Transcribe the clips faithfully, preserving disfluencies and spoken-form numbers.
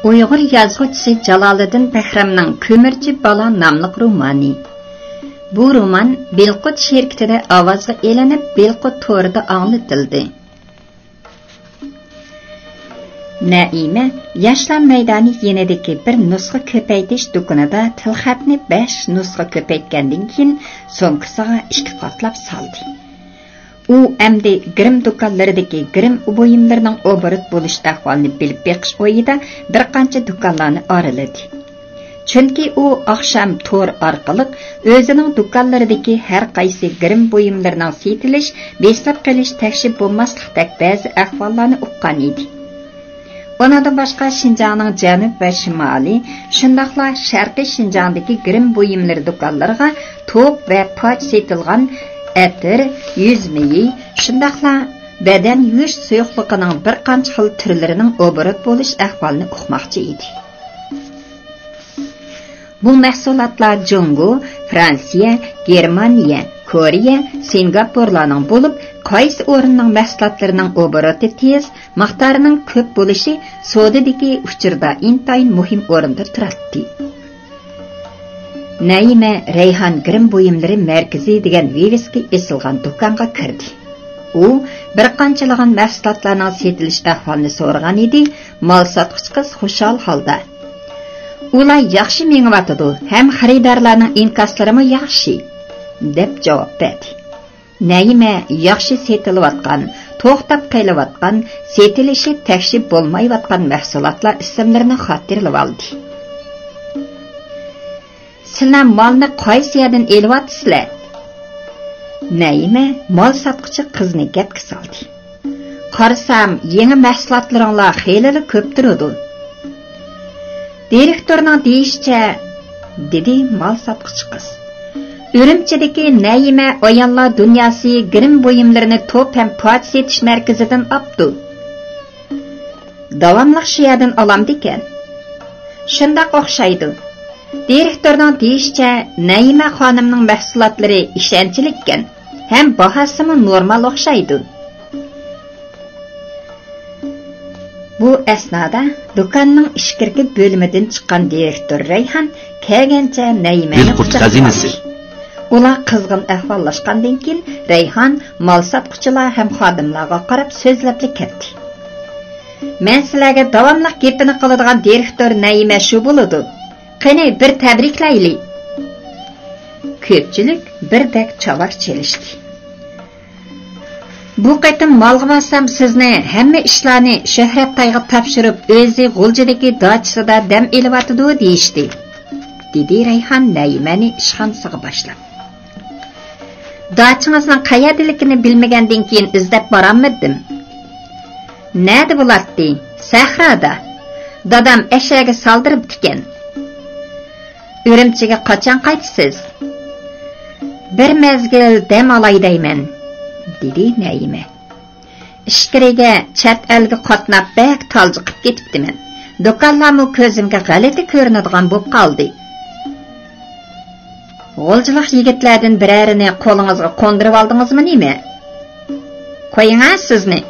ئۇيغۇر يازغۇچىسى جالالىدىن بەھرامنىڭ كۆمۈرچى بالا ناملىق رومانى. بۇ رومان بىلقۇت شىركىتىدە ئاۋازغا ئېلىنىپ، بىلقۇت تورىدا ئاڭلىتىلدى. نەئىمە ياشلار مەيدانى يېنىدىكى بىر نۇسخا كۆپەيتىش دۇكىنىدا تىلخەتنى بەش نۇسخا كۆپەيتكەندىن كېيىن، سومكىسىغا ئىككى قاتلاپ سالدى. ئۇ ئەمدى گىرىم دۇكانلىرىدىكى گىرىم بۇيۇملىرىنىڭ ئوبوروت بولۇش ئەھۋالىنى بىلىپ بېقىش ئويىدا بىر قانچە دۇكانلارنى ئارىلىدى. چۈنكى ئۇ ئاخشام تور ئارقىلىق ئۆزىنىڭ دۇكانلىرىدىكى ھەر قايسى گىرىم بۇيۇملىرىنىڭ سېتىلىش، بېسىلىپ قېلىش، تەكشى بولماسلىقتەك بەزى ئەھۋاللارنى ئۇققان ئىدى. ئۇنىڭدىن باشقا، شىنجاڭنىڭ جەنۇب ۋە شىمالى، شۇنداقلا شەرقىي شىنجاڭدىكى گىرىم بۇيۇملىرى دۇكانلىرىغا توك ۋە پاچ سېتىلغان ئەتىر، يۈز مېيى، شۇنداقلا بەدەن يۇيۇش سۇيۇقلۇقىنىڭ بىر قانچە خىل تۈرلىرىنىڭ ئوبوروت بولۇش ئەھۋالىنى ئۇقماقچى ئىدى. بۇ مەھسۇلاتلار جۇڭگو، فرانسىيە، گېرمانىيە، كورېيە، سىنگاپورلارنىڭ بولۇپ، قايسى ئورۇننىڭ مەھسۇلاتلىرىنىڭ ئوبوروتى تېز، مىقدارىنىڭ كۆپ بولۇشى سودىدىكى ئۇچۇردا ئىنتايىن مۇھىم ئورۇندا تۇراتتى. نەيىمە رەيھان گىرىم بۇيۇملىرى مەركىزى دېگەن ۋىۋىسكا ئېسىلغان دۇكانغا كىردى. ئۇ بىر قانچىلىغان مەھسۇلاتلارنىڭ سېتىلىش ئەھۋالىنى سورىغان ئىدى، مال ساتقۇچى قىز خۇشال ھالدا، «ئۇلار ياخشى مېڭىۋاتىدۇ ھەم خېرىدارلارنىڭ ئىنكاسلىرىمۇ ياخشى» دەپ جاۋاب بەردى. نەيىمە ياخشى سېتىلىۋاتقان، توختاپ قېلىۋاتقان، سېتىلىشى تەكشى بولمايۋاتقان مەھسۇلاتلار ئىسىملىرىنى خاتىرىلىۋالدى. «سىلەر مالنى قايسى يەردىن ئېلىۋاتىسىلەر؟» نەيىمە مال ساتقۇچى قىزنى گەپكە سالدى. «قارىسام، يېڭى مەھسۇلاتلىرىڭلار خېلىلا كۆپ تۇرىدۇ.» «دىرېكتورنىڭ دېيىشىچە»، دېدى مال ساتقۇچى قىز، «ئۈرۈمچىدىكى نەيىمە ئاياللار دۇنياسى گىرىم بۇيۇملىرىنى توپ ھەم پاچ سېتىش مەركىزىدىن ئاپتۇ. داۋاملىق شۇ يەردىن ئالامدىكەن.» «شۇنداق ئوخشايدۇ. دىرېكتورنىڭ دېيىشىچە، نەيىمە خانىمنىڭ مەھسۇلاتلىرى ئىشەنچلىككەن ھەم باھاسىمۇ نورمال ئوخشايدۇ.» بۇ ئەسنادا دۇكاننىڭ ئىچكىرىكى بۆلۈمىدىن چىققان دىرېكتور رەيھان كەلگەنچە نەيىمەنى بىلقۇت خازىنىسى. ئۇلار قىزغىن ئەھۋاللاشقاندىن كېيىن، رەيھان مال ساتقۇچىلار ھەم خادىملارغا قاراپ سۆزلەپلا كەتتى. «مەن سىلەرگە داۋاملىق گېپىنى قىلىدىغان دىرېكتور نەيىمە شۇ بولىدۇ. قېنى، بىر تەبرىكلەيلى.» كۆپچىلىك بىردەك چاۋاك چېلىشتى. «بۇ قېتىم مالغا بارسام، سىزنى ھەممە ئىشلارنى شۆھرەتتايغا تاپشۇرۇپ، ئۆزى غۇلجىدىكى داچىسىدا دەم ئېلىۋاتىدۇ دېيىشتى»، دېدى رەيھان نەيىمەنى ئىشخانىسىغا باشلاپ. «داچىڭىزنىڭ قەيەردىلىكىنى بىلمىگەندىن كېيىن ئىزدەپ بارالمىدىم.» «نەدە بولاتتى؟ سەھرادا. دادام ئەشەگە سالدۇرۇپتىكەن.» «ئۈرۈمچىگە قاچان قايتىسىز؟» «بىر مەزگىل دەم ئالاي دەيمەن»، دېدى نەيىمە. «ئىچكىرىگە، چەت ئەلگە قاتناپ بەك تالجىقىپ كېتىپتىمەن. دۇكانلارمۇ كۆزۈمگە غەلىتە كۆرۈنىدىغان بولۇپ قالدى.» «غۇلجىلىق يىگىتلەردىن بىرەرىنى قولىڭىزغا قوندۇرۇۋالدىڭىزمۇ نېمە؟ قويۇڭا سىزنى.»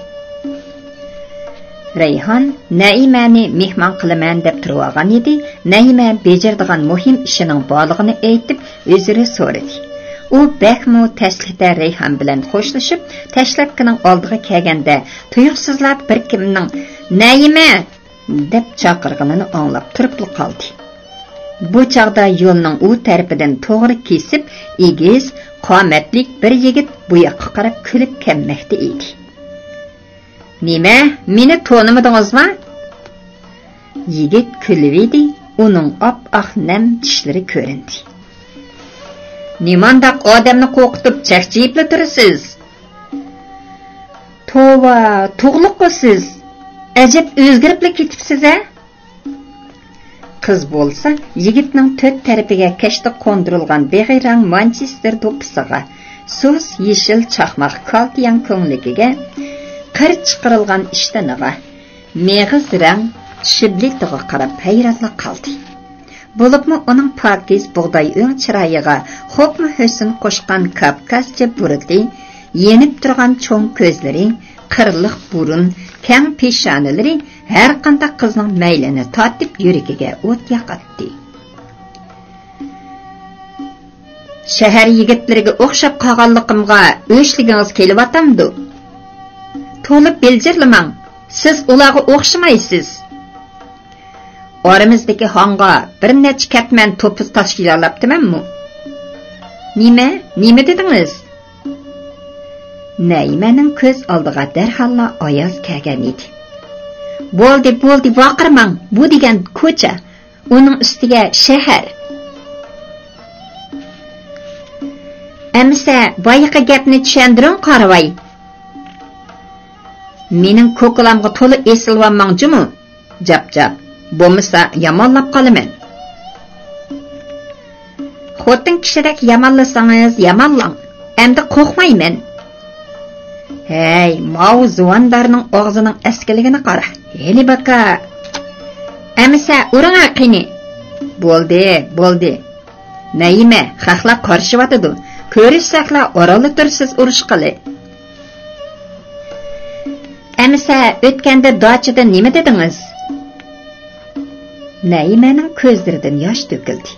رەيھان نەئىمەنى مېھمان قىلىمەن دەپ تۇرۇۋالغان ئىدى، نەئىمە بېجىرىدىغان مۇھىم ئىشىنىڭ بارلىقىنى ئېيتىپ، ئۆزرە سورىدى. ئۇ بەكمۇ تەسلىتە رەيھان بىلەن خوشلىشىپ، تاشلىۋەتكىنىڭ ئالدىغا كەلگەندە، تۇيۇقسىزلا بىر كىمنىڭ «نەئىمە!» دەپ چاقىرغىنىنى ئاڭلاپ تۇرۇپلا قالدى. بۇ چاغدا يولنىڭ ئۇ تەرىپىدىن توغرا كېسىپ، ئېگىز، قامەتلىك بىر يىگىت بۇ ياققا قاراپ كۈلۈپ كەلمەكتە ئىدى. «نېمە، مېنى تونۇمىدىڭىزما؟» يىگىت كۈلۈۋىدى، ئۇنىڭ ئاپئاق نەم چىشلىرى كۆرۈندى. «نېمانداق ئادەمنى قورقۇتۇپ چەكچىيىپلا تۇرىسىز؟» «توۋا، تۇغلۇققۇ سىز؟ ئەجەب ئۆزگىرىپلا كېتىپسىز-ە؟» قىز بولسا يىگىتنىڭ تۆت تەرىپىگە كەشتە قوندۇرۇلغان بېغىي رەڭ مانچېستېر دوپپىسىغا، سۇس يېشىل چاقماق كالتىيان كۆڭلىكىگە، قىر چىقىرىلغان ئىشتىنىغا، مېغىز رەڭ شىبلىتىغا قاراپ ھەيرانلا قالدى. بولۇپمۇ ئۇنىڭ پاكىز بۇغداي ئۆڭ چىرايىغا، خوپمۇ ھۆسن قوشقان كاپكازچە بۇرۇتى، يېنىپ تۇرغان چوڭ كۆزلىرى، قىرلىق بۇرۇن، كەڭ پېشانىلىرى ھەرقانداق قىزنىڭ مەيلىنى تارتىپ، يۈرىكىگە ئوت ياقاتتى. شەھەر يىگىتلىرىگە ئوخشاپ قالغانلىقىمغا ئۆچلىگىڭىز كېلىۋاتامدۇ؟ تولا بىلجىرلىماڭ، سىز ئۇلارغا ئوخشىمايسىز. ئارىمىزدىكى ھاڭغا بىر نەچچە كەتمەن توپا تاشلاپتىمەنمۇ؟ نېمە؟ نېمە دېدىڭىز؟ نەيىمەنىڭ كۆز ئالدىغا دەرھاللا ئاياز كەلگەن ئىدى. بولدى، بولدى، ۋارقىرىماڭ، بۇ دېگەن كوچا، ئۇنىڭ ئۈستىگە شەھەر. ئەمىسە، بايىقى گەپنى چۈشەندۈرۈڭ، قارىۋاي. مېنىڭ كوكۇلامغا تولا ئېسىلىۋالماڭ جۇمۇ. جاپ-جاپ، بولمىسا يامانلاپ قالىمەن. خوتۇن كىشىدەك يامانلىسىڭىز يامانلاڭ، ئەمدى قورقمايمەن. ھەي، ماۋۇ زۇۋاندارنىڭ ئاغزىنىڭ ئەسكىلىكىنى قارا، ھېلى باكا. ئەمىسە ئۇرۇڭا قېنى. بولدى، بولدى. نەيىمە، خەقلەر قارىشىۋاتىدۇ، كۆرۈشسەكلا ئورۇنلا تۇرسىز ئۇرۇشقىلى. ئەمىسە، ئۆتكەندە داچىدا نېمە دېدىڭىز؟ نەيىمەنىڭ كۆزلىرىدىن ياش تۆكۈلدى.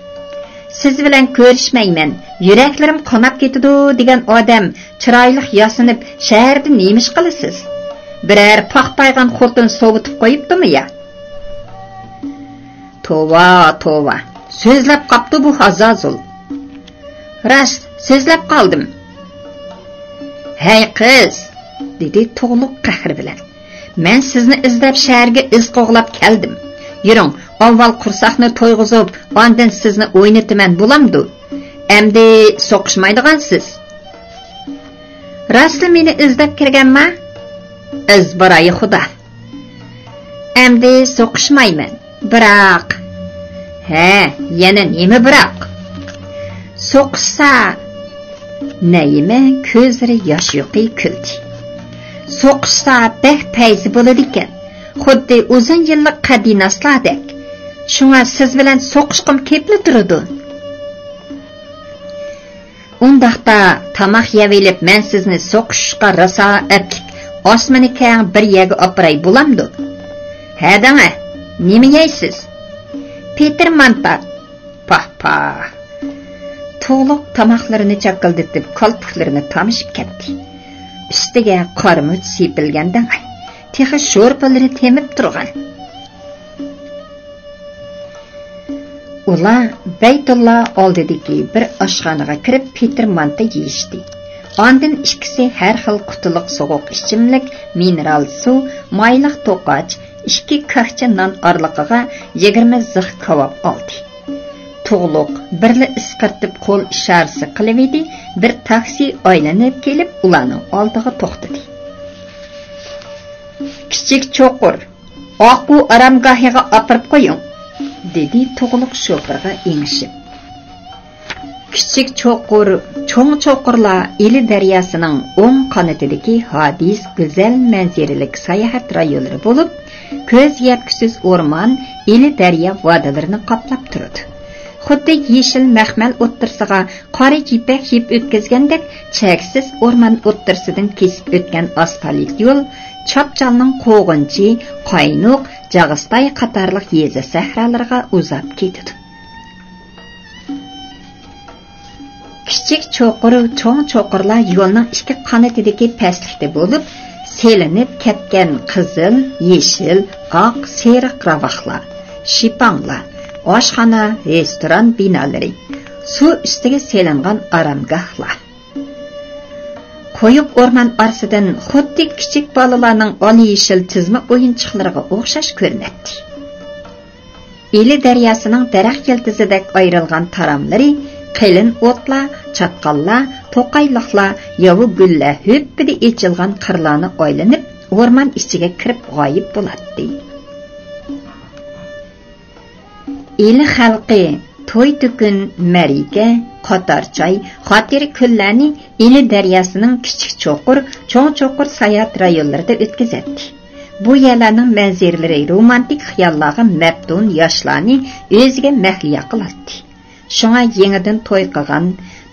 سىز بىلەن كۆرۈشمەيمەن، يۈرەكلىرىم قاناپ كېتىدۇ دېگەن ئادەم چىرايلىق ياسىنىپ شەھەردە نېمە ئىش قىلىسىز؟ بىرەر پاخپايغان خوتۇن سوۋۇتۇپ قويۇپتۇمۇ يا؟ توۋا، توۋا، سۆزلەپ قاپتۇ بۇ ھازازۇل. راست، سۆزلەپ قالدىم. ھەي قىز، دېدى تۇغلۇق قەھرى بىلەن. مەن سىزنى ئىزدەپ شەھەرگە ئىز قوغلاپ كەلدىم. يۈرۈڭ، ئاۋۋال قورساقنى تويغۇزۇپ، ئاندىن سىزنى ئوينىتىمەن، بولامدۇ؟ ئەمدى سوقۇشمايدىغانسىز. راستلا مېنى ئىزدەپ كىرگەنما؟ ئىز باراي خۇدا. ئەمدى سوقۇشمايمەن. بىراق. ھە، يەنە نېمە بىراق؟ سوقۇشسا. نەيىمە كۆزلىرى ياش يۇقى كۈلدى. سوقۇشسا بەك پەيزى بولىدىكەن. خۇددى ئۇزۇن يىللىق قەدىناسلاردەك. شۇڭا سىز بىلەن سوقۇشقۇم كېلىپلا تۇرىدۇ. ئۇنداقتا تاماق يەۋېلىپ، مەن سىزنى سوقۇشۇشقا راسا ئەپلىك ئاسمىنى كەڭ بىر يەرگە ئاپىراي بولامدۇ؟ ھە دەڭە، نېمە يەيسىز؟ پېتىر مانتا. پاھ، پاھ. تۇغلۇق تاماقلىرىنى چاكىلدىتىپ، كالپۇكلىرىنى تامىشىپ كەتتى. ئۈستىگە قارىمۇچ سېپىلگەن دەڭە. تېخى شورپىلىرى تېمىپ تۇرغان. ئۇلار بەيتۇللا ئالدىدىكى بىر ئاشخانىغا كىرىپ، پېتىر مانتا يېيىشتى. ئاندىن ئىككىسى ھەر خىل قۇتىلىق سوغۇق ئىچىملىك، مىنېرال سۇ، مايلىق توقاچ، ئىككى كاكچا نان ئارىلىقىغا يىگىرمە زىخ كاۋاپ ئالدى. تۇغلۇق بىرلا ئىسقىرتىپ قول ئىشارىسى قىلىۋىدى، بىر تاكسى ئايلىنىپ كېلىپ ئۇلارنىڭ ئالدىغا توختىدى. كىچىك چوقۇر، ئاقۇ ئارامگاھىغا ئاپىرىپ قويۇڭ، دېدى تۇغلۇق شوپۇرغا ئېڭىشىپ. كىچىك چوقۇر، چوڭ چوقۇرلار ئىلى دەرياسىنىڭ ئوڭ قانىتىدىكى ھادىس گۈزەل مەنزىرىلىك ساياھەت رايونلىرى بولۇپ، كۆز يەتكۈسىز ئورمان ئىلى دەريا ۋادىلىرىنى قاپلاپ تۇرىدۇ. خۇددى يېشىل مەخمەل ئوتتۇرىسىغا قارا يىپەك يىپ ئۆتكۈزگەندەك، چەكسىز ئورمان ئوتتۇرىسىدىن كېسىپ ئۆتكەن ئاسفالت يول چاپچالنىڭ قوغۇنچى، قاينۇق، جاغىستاي قاتارلىق يېزا سەھرالىرىغا ئۇزاپ كېتىدۇ. كىچىك چوقۇر، چوڭ چوقۇرلار يولنىڭ ئىككى قانىتىدىكى پەسلىكتە بولۇپ، سېلىنىپ كەتكەن قىزىل، يېشىل، ئاق، سېرىق راۋاقلار، شىپاڭلار، ئاشخانا، رېستوران بىنالىرى، سۇ ئۈستىگە سېلىنغان ئارامگاھلار. قويۇق ئورمان ئارىسىدىن خۇددى كىچىك بالىلارنىڭ ئالا يېشىل تىزما ئويۇنچۇقلىرىغا ئوخشاش كۆرۈنەتتى. ئىلى دەرياسىنىڭ دەرەخ يىلتىزىدەك ئايرىلغان تاراملىرى قېلىن ئوتلار، چاتقاللار، توقايلىقلار، ياۋا گۈللەر ھۈپپىدە ئېچىلغان قىرلارنى ئايلىنىپ، ئورمان ئىچىگە كىرىپ غايىب بولاتتى. ئىلى خەلقى توي-تۆكۈن، مەرىكە، قاتار چاي، خاتىرە كۈنلەرنى ئىلى دەرياسىنىڭ كىچىك چوقۇر، چوڭ چوقۇر ساياھەت رايونلىرىدا ئۆتكۈزەتتى. بۇ يەرلەرنىڭ مەنزىرىلىرى رومانتىك خىياللارغا مەپتۇن ياشلارنى ئۆزىگە مەھلىيا قىلاتتى. شۇڭا يېڭىدىن توي قىلغان،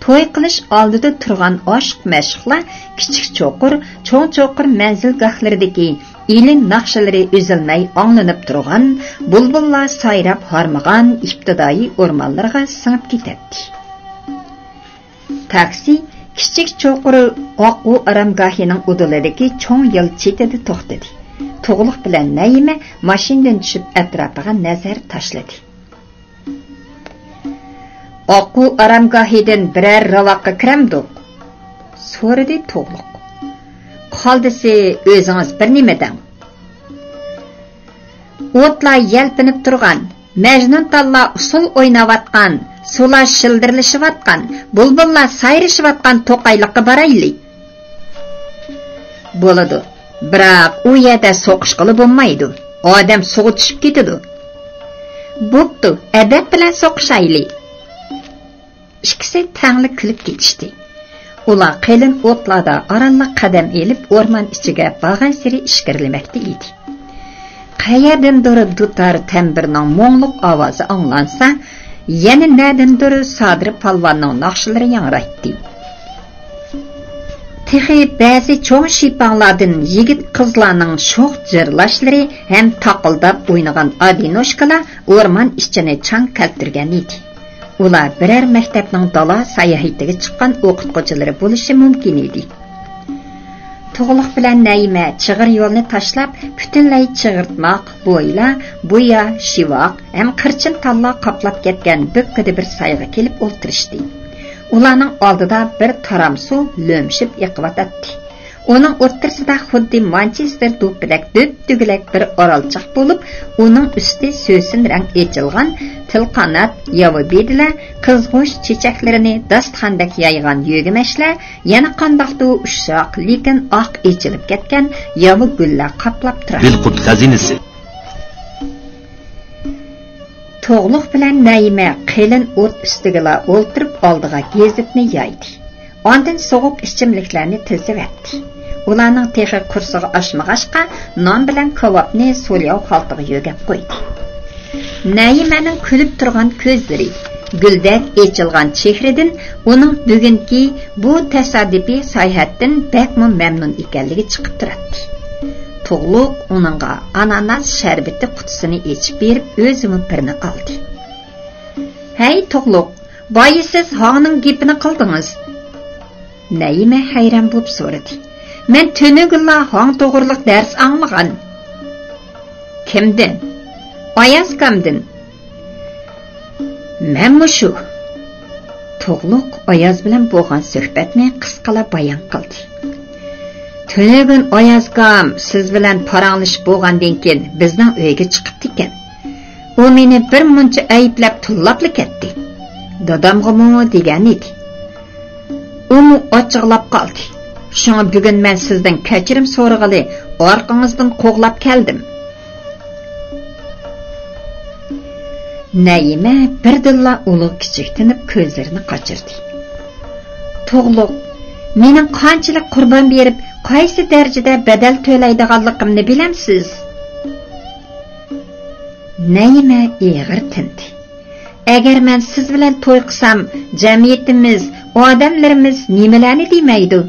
توي قىلىش ئالدىدا تۇرغان ئاشىق-مەشۇقلار كىچىك چوقۇر، چوڭ چوقۇر مەنزىلگاھلىرىدىكى ئېلان ناخشىلىرى ئۈزۈلمەي ئاڭلىنىپ تۇرغان، بۇلبۇللار سايراپ ھارمىغان ئىپتىدائىي ئورمانلىرىغا سىڭىپ كېتەتتى. تاكسى كىچىك چوقۇر ئاقئۇ ئارامگاھىنىڭ ئۇدۇلىدىكى چوڭ يول چېتىدە توختىدى. تۇغلۇق بىلەن نەيىمە ماشىنىدىن چۈشۈپ ئەتراپىغا نەزەر تاشلىدى. «ئاققۇ ئارامگاھىدىن بىرەر راۋاققا كىرەمدۇق؟» سورىدى تۇغلۇق. «قالدىسى ئۆزىڭىز بىر نېمە دەڭ.» «ئوتلار يەلپۈنۈپ تۇرغان، مەجنۇنتاللار ئۇسسۇل ئويناۋاتقان، سۇلار شىلدىرلىشىۋاتقان، بۇلبۇللار سايرىشىۋاتقان توقايلىققا بارايلى.» «بولىدۇ، بىراق ئۇ يەردە سوقۇشقىلى بولمايدۇ، ئادەم سۇغا چۈشۈپ كېتىدۇ.» «بوپتۇ، ئەدەپ بىلەن سوقۇشايلى.» ئىككىسى تەڭلا كۈلۈپ كېتىشتى. ئۇلار قېلىن ئوتلاردا ئارانلا قەدەم ئېلىپ، ئورمان ئىچىگە بارغانسېرى ئىچكىرىلىمەكتە ئىدى. قەيەردىندۇر دۇتار تەمبۇرنىڭ مۇڭلۇق ئاۋازى ئاڭلانسا، يەنە نەدىندۇر سادىر پالۋاننىڭ ناخشىلىرى ياڭرايتتى. تېخى بەزى چوڭ شىپاڭلاردىن يىگىت قىزلارنىڭ شوخ جىرلاشلىرى ھەم تاقىلداپ ئوينىغان ئادىنوشكىلار ئورمان ئىچىنى چاڭ كەلتۈرگەن ئىدى. ئۇلار بىرەر مەكتەپنىڭ دالا ساياھىتىگە چىققان ئوقۇتقۇچىلىرى بولۇشى مۇمكىن ئىدى. تۇغلۇق بىلەن نەيىمە چىغىر يولنى تاشلاپ، پۈتۈنلەي چىغىرتماق، بويلا، بۇيا، شىۋاق ھەم قىرچىن تاللار قاپلاپ كەتكەن بۆككىدە بىر سايغا كېلىپ ئولتۇرۇشتى. ئۇلارنىڭ ئالدىدا بىر تارام سۇ لۆمشۈپ ئېقىۋاتاتتى. ئۇنىڭ ئوتتۇرىسىدا خۇددى مانچېستېر دوپپىدەك دۆپدۆگىلەك بىر ئارالچاق بولۇپ، ئۇنىڭ ئۈستى سۆسۈن رەڭ ئېچىلغان تىلقانات، ياۋا بېدىلە، قىزغۇچ چېچەكلىرىنى داستىخاندەك يايغان يۆگىمەچلەر، يەنە قانداقتۇ ئۇششاق، لېكىن ئاق ئېچىلىپ كەتكەن ياۋا گۈللەر قاپلاپ تۇراتتى. دىلقۇت خەزىنىسى. تۇغلۇق بىلەن نەيىمە قېلىن ئوت ئۈستىگىلا ئولتۇرۇپ ئالدىغا گېزىتنى يايدى. ئاندىن سوغۇق ئىچىملىكلەرنى تىزىۋەتتى. ئۇلارنىڭ تېخى قورسىقى ئاچمىغاچقا، نان بىلەن كاۋاپنى سولياۋ خالتىغا يۆگەپ قويدى. نەيىمەنىڭ كۈلۈپ تۇرغان كۆزلىرى، گۈلدەك ئېچىلغان چېھرىدىن ئۇنىڭ بۈگۈنكى بۇ تاسادىپىي ساياھەتتىن بەكمۇ مەمنۇن ئىكەنلىكى چىقىپ تۇراتتى. تۇغلۇق ئۇنىڭغا ئاناناس شەربىتى قۇتىسىنى ئېچىپ بېرىپ، ئۆزىمۇ بىرنى ئالدى. ھەي، تۇغلۇق، بايا سىز ھاڭنىڭ گېپىنى قىلدىڭىز. نەيىمە ھەيران بولۇپ سورىدى. مەن تۈنۈگۈنلا ھاڭ توغرىلىق دەرس ئاڭلىغان. كىمدىن؟ ئايازكامدىن. مەنمۇ شۇ. تۇغلۇق ئاياز بىلەن بولغان سۆھبەتنى قىسقىلا بايان قىلدى. تۈنۈگۈن ئايازكام سىز بىلەن پاراڭلىشىپ بولغاندىن كېيىن بىزنىڭ ئۆيگە چىقىپتىكەن. ئۇ مېنى بىر مۇنچە ئەيىبلەپ تىللاپلا كەتتى. دادامغىمۇ دېگەن ئىدى. ئۇمۇ ئاچچىقلاپ قالدى. شۇڭا بۈگۈن مەن سىزدىن كەچۈرۈم سورىغىلى ئارقىڭىزدىن قوغلاپ كەلدىم. نەيىمە بىردىنلا ئۇلۇغ كىچىك تىنىپ كۆزلىرىنى قاچۇردى. تۇغلۇق، مېنىڭ قانچىلىك قۇربان بېرىپ، قايسى دەرىجىدە بەدەل تۆلەيدىغانلىقىمنى بىلەمسىز؟ نەيىمە ئېغىر تىندى. ئەگەر مەن سىز بىلەن توي قىلسام، جەمئىيىتىمىز، ئادەملىرىمىز نېمىلەرنى دېمەيدۇ؟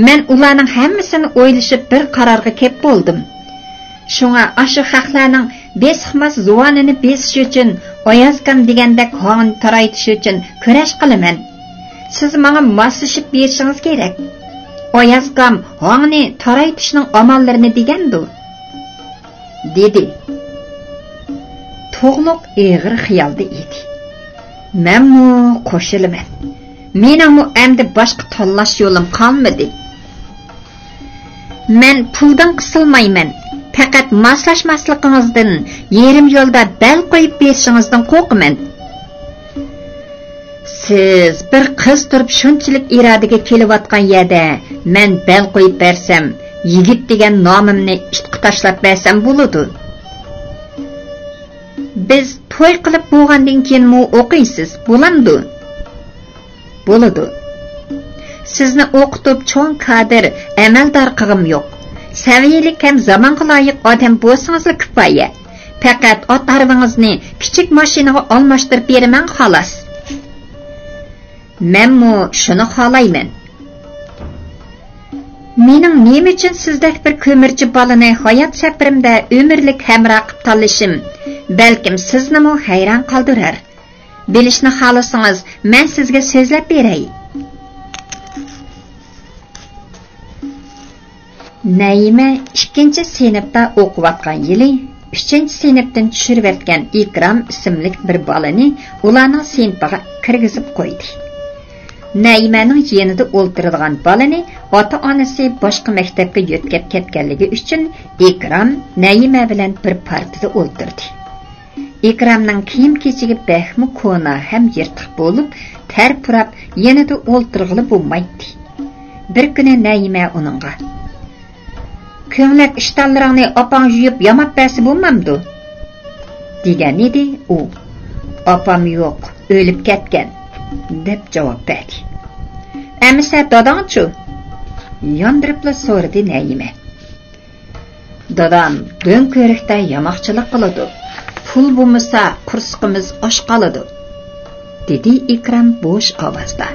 مەن ئۇلارنىڭ ھەممىسىنى ئويلىشىپ بىر قارارغا كېلىپ بولدۇم. شۇڭا ئاشۇ خەقلەرنىڭ بېسىقماس زۇۋانىنى بېسىش ئۈچۈن ئايازكام دېگەندەك ھاڭنى تارايتىش ئۈچۈن كۈرەش قىلىمەن. سىز ماڭا ماسلىشىپ بېرىشىڭىز كېرەك. ئايازكام ھاڭنى تارايتىشنىڭ ئاماللىرىنى دېگەندۇ؟ دېدى. تۇغلۇق ئېغىر خىيالدا ئىدى. مەنمۇ قوشۇلىمەن. مېنىڭمۇ ئەمدى باشقا تاللاش يولۇم قالمىدى. مەن پۇلدىن قىسىلمايمەن. پەقەت ماسلاشماسلىقىڭىزدىن، يېرىم يولدا بەل قويۇپ بېرىشىڭىزدىن قورقىمەن. سىز بىر قىز تۇرۇپ شۇنچىلىك ئىرادىگە كېلىۋاتقان يەردە مەن بەل قويۇپ بەرسەم، يىگىت دېگەن نامىمنى ئىتقا تاشلاپ بەرسەم بولىدۇ. بىز توي قىلىپ بولغاندىن كېيىنمۇ ئوقۇيسىز، بولامدۇ؟ بولىدۇ. سىزنى ئوقۇتۇپ چوڭ كادىر، ئەمەلدار قىلغۇم يوق. سەۋىيەلىك ھەم زامانغا لايىق ئادەم بولسىڭىزلا كۇپايە. پەقەت ئات ھارۋىڭىزنى كىچىك ماشىنىغا ئالماشتۇرۇپ بېرىمەن، خالاس. مەنمۇ شۇنى خالايمەن. مېنىڭ نېمە ئۈچۈن سىزدەك بىر كۆمۈرچى بالىنى ھايات سەپىرىمدە ئۆمۈرلۈك ھەمراھ قىلىپ تاللىشىم، بەلكىم سىزنىمۇ ھەيران قالدۇرار. بىلىشنى خالىسىڭىز، مەن سىزگە سۆزلەپ بېرەي. نەيىمە ئىككىنچى سىنىپتا ئوقۇۋاتقان يىلى ئۈچىنچى سىنىپتىن چۈشۈرۈۋەتكەن ئىكرام ئىسىملىك بىر بالىنى ئۇلارنىڭ سىنىپىغا كىرگۈزۈپ قويدى. نەيىمەنىڭ يېنىدا ئولتۇرىدىغان بالىنى ئاتا-ئانىسى باشقا مەكتەپكە يۆتكەپ كەتكەنلىكى ئۈچۈن، ئىكرام نەيىمە بىلەن بىر پارتىدا ئولتۇردى. ئىكرامنىڭ كىيىم-كېچىكى بەكمۇ كونا ھەم يىرتىق بولۇپ، تەر پۇراپ يېنىدا ئولتۇرغىلى بولمايتتى. بىر كۈنى نەيىمە ئۇنىڭغا، «كۆڭلەك ئىشتانلىرىڭنى ئاپاڭ يۇيۇپ ياماپ بەرسە بولمامدۇ؟» دېگەنىدى ئۇ. «ئاپام يوق، ئۆلۈپ كەتكەن» دەپ جاۋاب بەردى. «ئەمىسە داداڭچۇ؟» ياندۇرۇپلا سورىدى نەيىمە. «دادام دۆڭكۆرۈكتە ياماقچىلىق قىلىدۇ. پۇل بولمىسا قورسىقىمىز ئاچ قالىدۇ» دېدى ئىكرام بوش ئاۋازدا.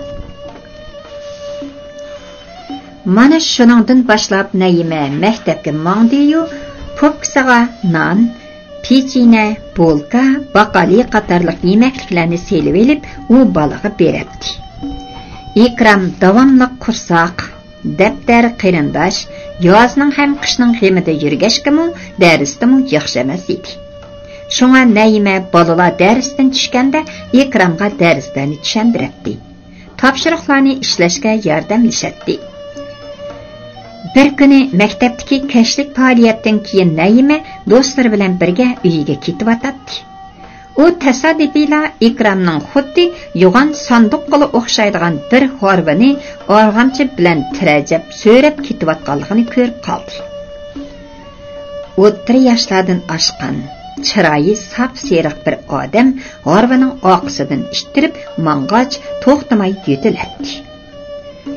مانا شۇنىڭدىن باشلاپ نەيىمە مەكتەپكە ماڭدىيۇ، پوپكىسىغا نان، پېچىنە، بولكا، باقالى قاتارلىق يېمەكلىكلەرنى سېلىۋېلىپ، ئۇ بالىغا بېرەتتى. ئىكرام داۋاملىق قورساق، دەپتەر، قېرىنداش، يازنىڭ ھەم قىشنىڭ غېمىدە يۈرگەچكىمۇ، دەرستىمۇ ياخشى ئەمەس ئىدى. شۇڭا نەيىمە بالىلار دەرستىن چۈشكەندە ئىكرامغا دەرسلەرنى چۈشەندۈرەتتى. تاپشۇرۇقلارنى ئىشلەشكە ياردەملىشەتتى. بىر كۈنى مەكتەپتىكى كەچلىك پائالىيەتتىن كېيىن نەيىمە دوستلىرى بىلەن بىرگە ئۆيىگە كېتىۋاتاتتى. ئۇ تاسادىپىيلا ئىكرامنىڭ خۇددى يوغان ساندۇققىلا ئوخشايدىغان بىر ھارۋىنى ئارغامچا بىلەن تىرەجەپ سۆرەپ كېتىۋاتقانلىقىنى كۆرۈپ قالدى. ئوتتۇرا ياشلاردىن ئاشقان، چىرايى ساپسېرىق بىر ئادەم ھارۋىنىڭ ئارقىسىدىن ئىتتىرىپ ماڭغاچ، توختىماي يۆتىلەتتى.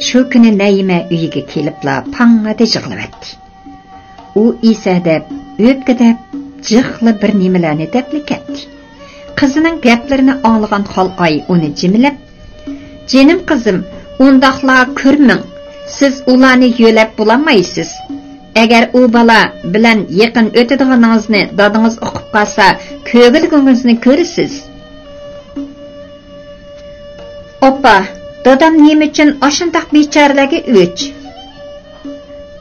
شۇ كۈنى نەيىمە ئۆيىگە كېلىپلا پاڭڭىدە يىغلىۋەتتى. ئۇ ئېسەدەپ، ئۆپكىدەپ، جىقلا بىر نېمىلەرنى دەپلا كەتتى. قىزىنىڭ گەپلىرىنى ئاڭلىغان خالئاي ئۇنى جىملەپ، «جېنىم قىزىم، ئۇنداقلا كۆرمەڭ. سىز ئۇلارنى يۆلەپ بولالمايسىز. ئەگەر ئۇ بالا بىلەن يېقىن ئۆتىدىغىنىڭىزنى دادىڭىز ئۇقۇپ قالسا، كۆگىلىكىڭىزنى كۆرىسىز.» «ئاپا، دادام نېمە ئۈچۈن ئاشۇنداق بىچارىلەرگە ئۆچ؟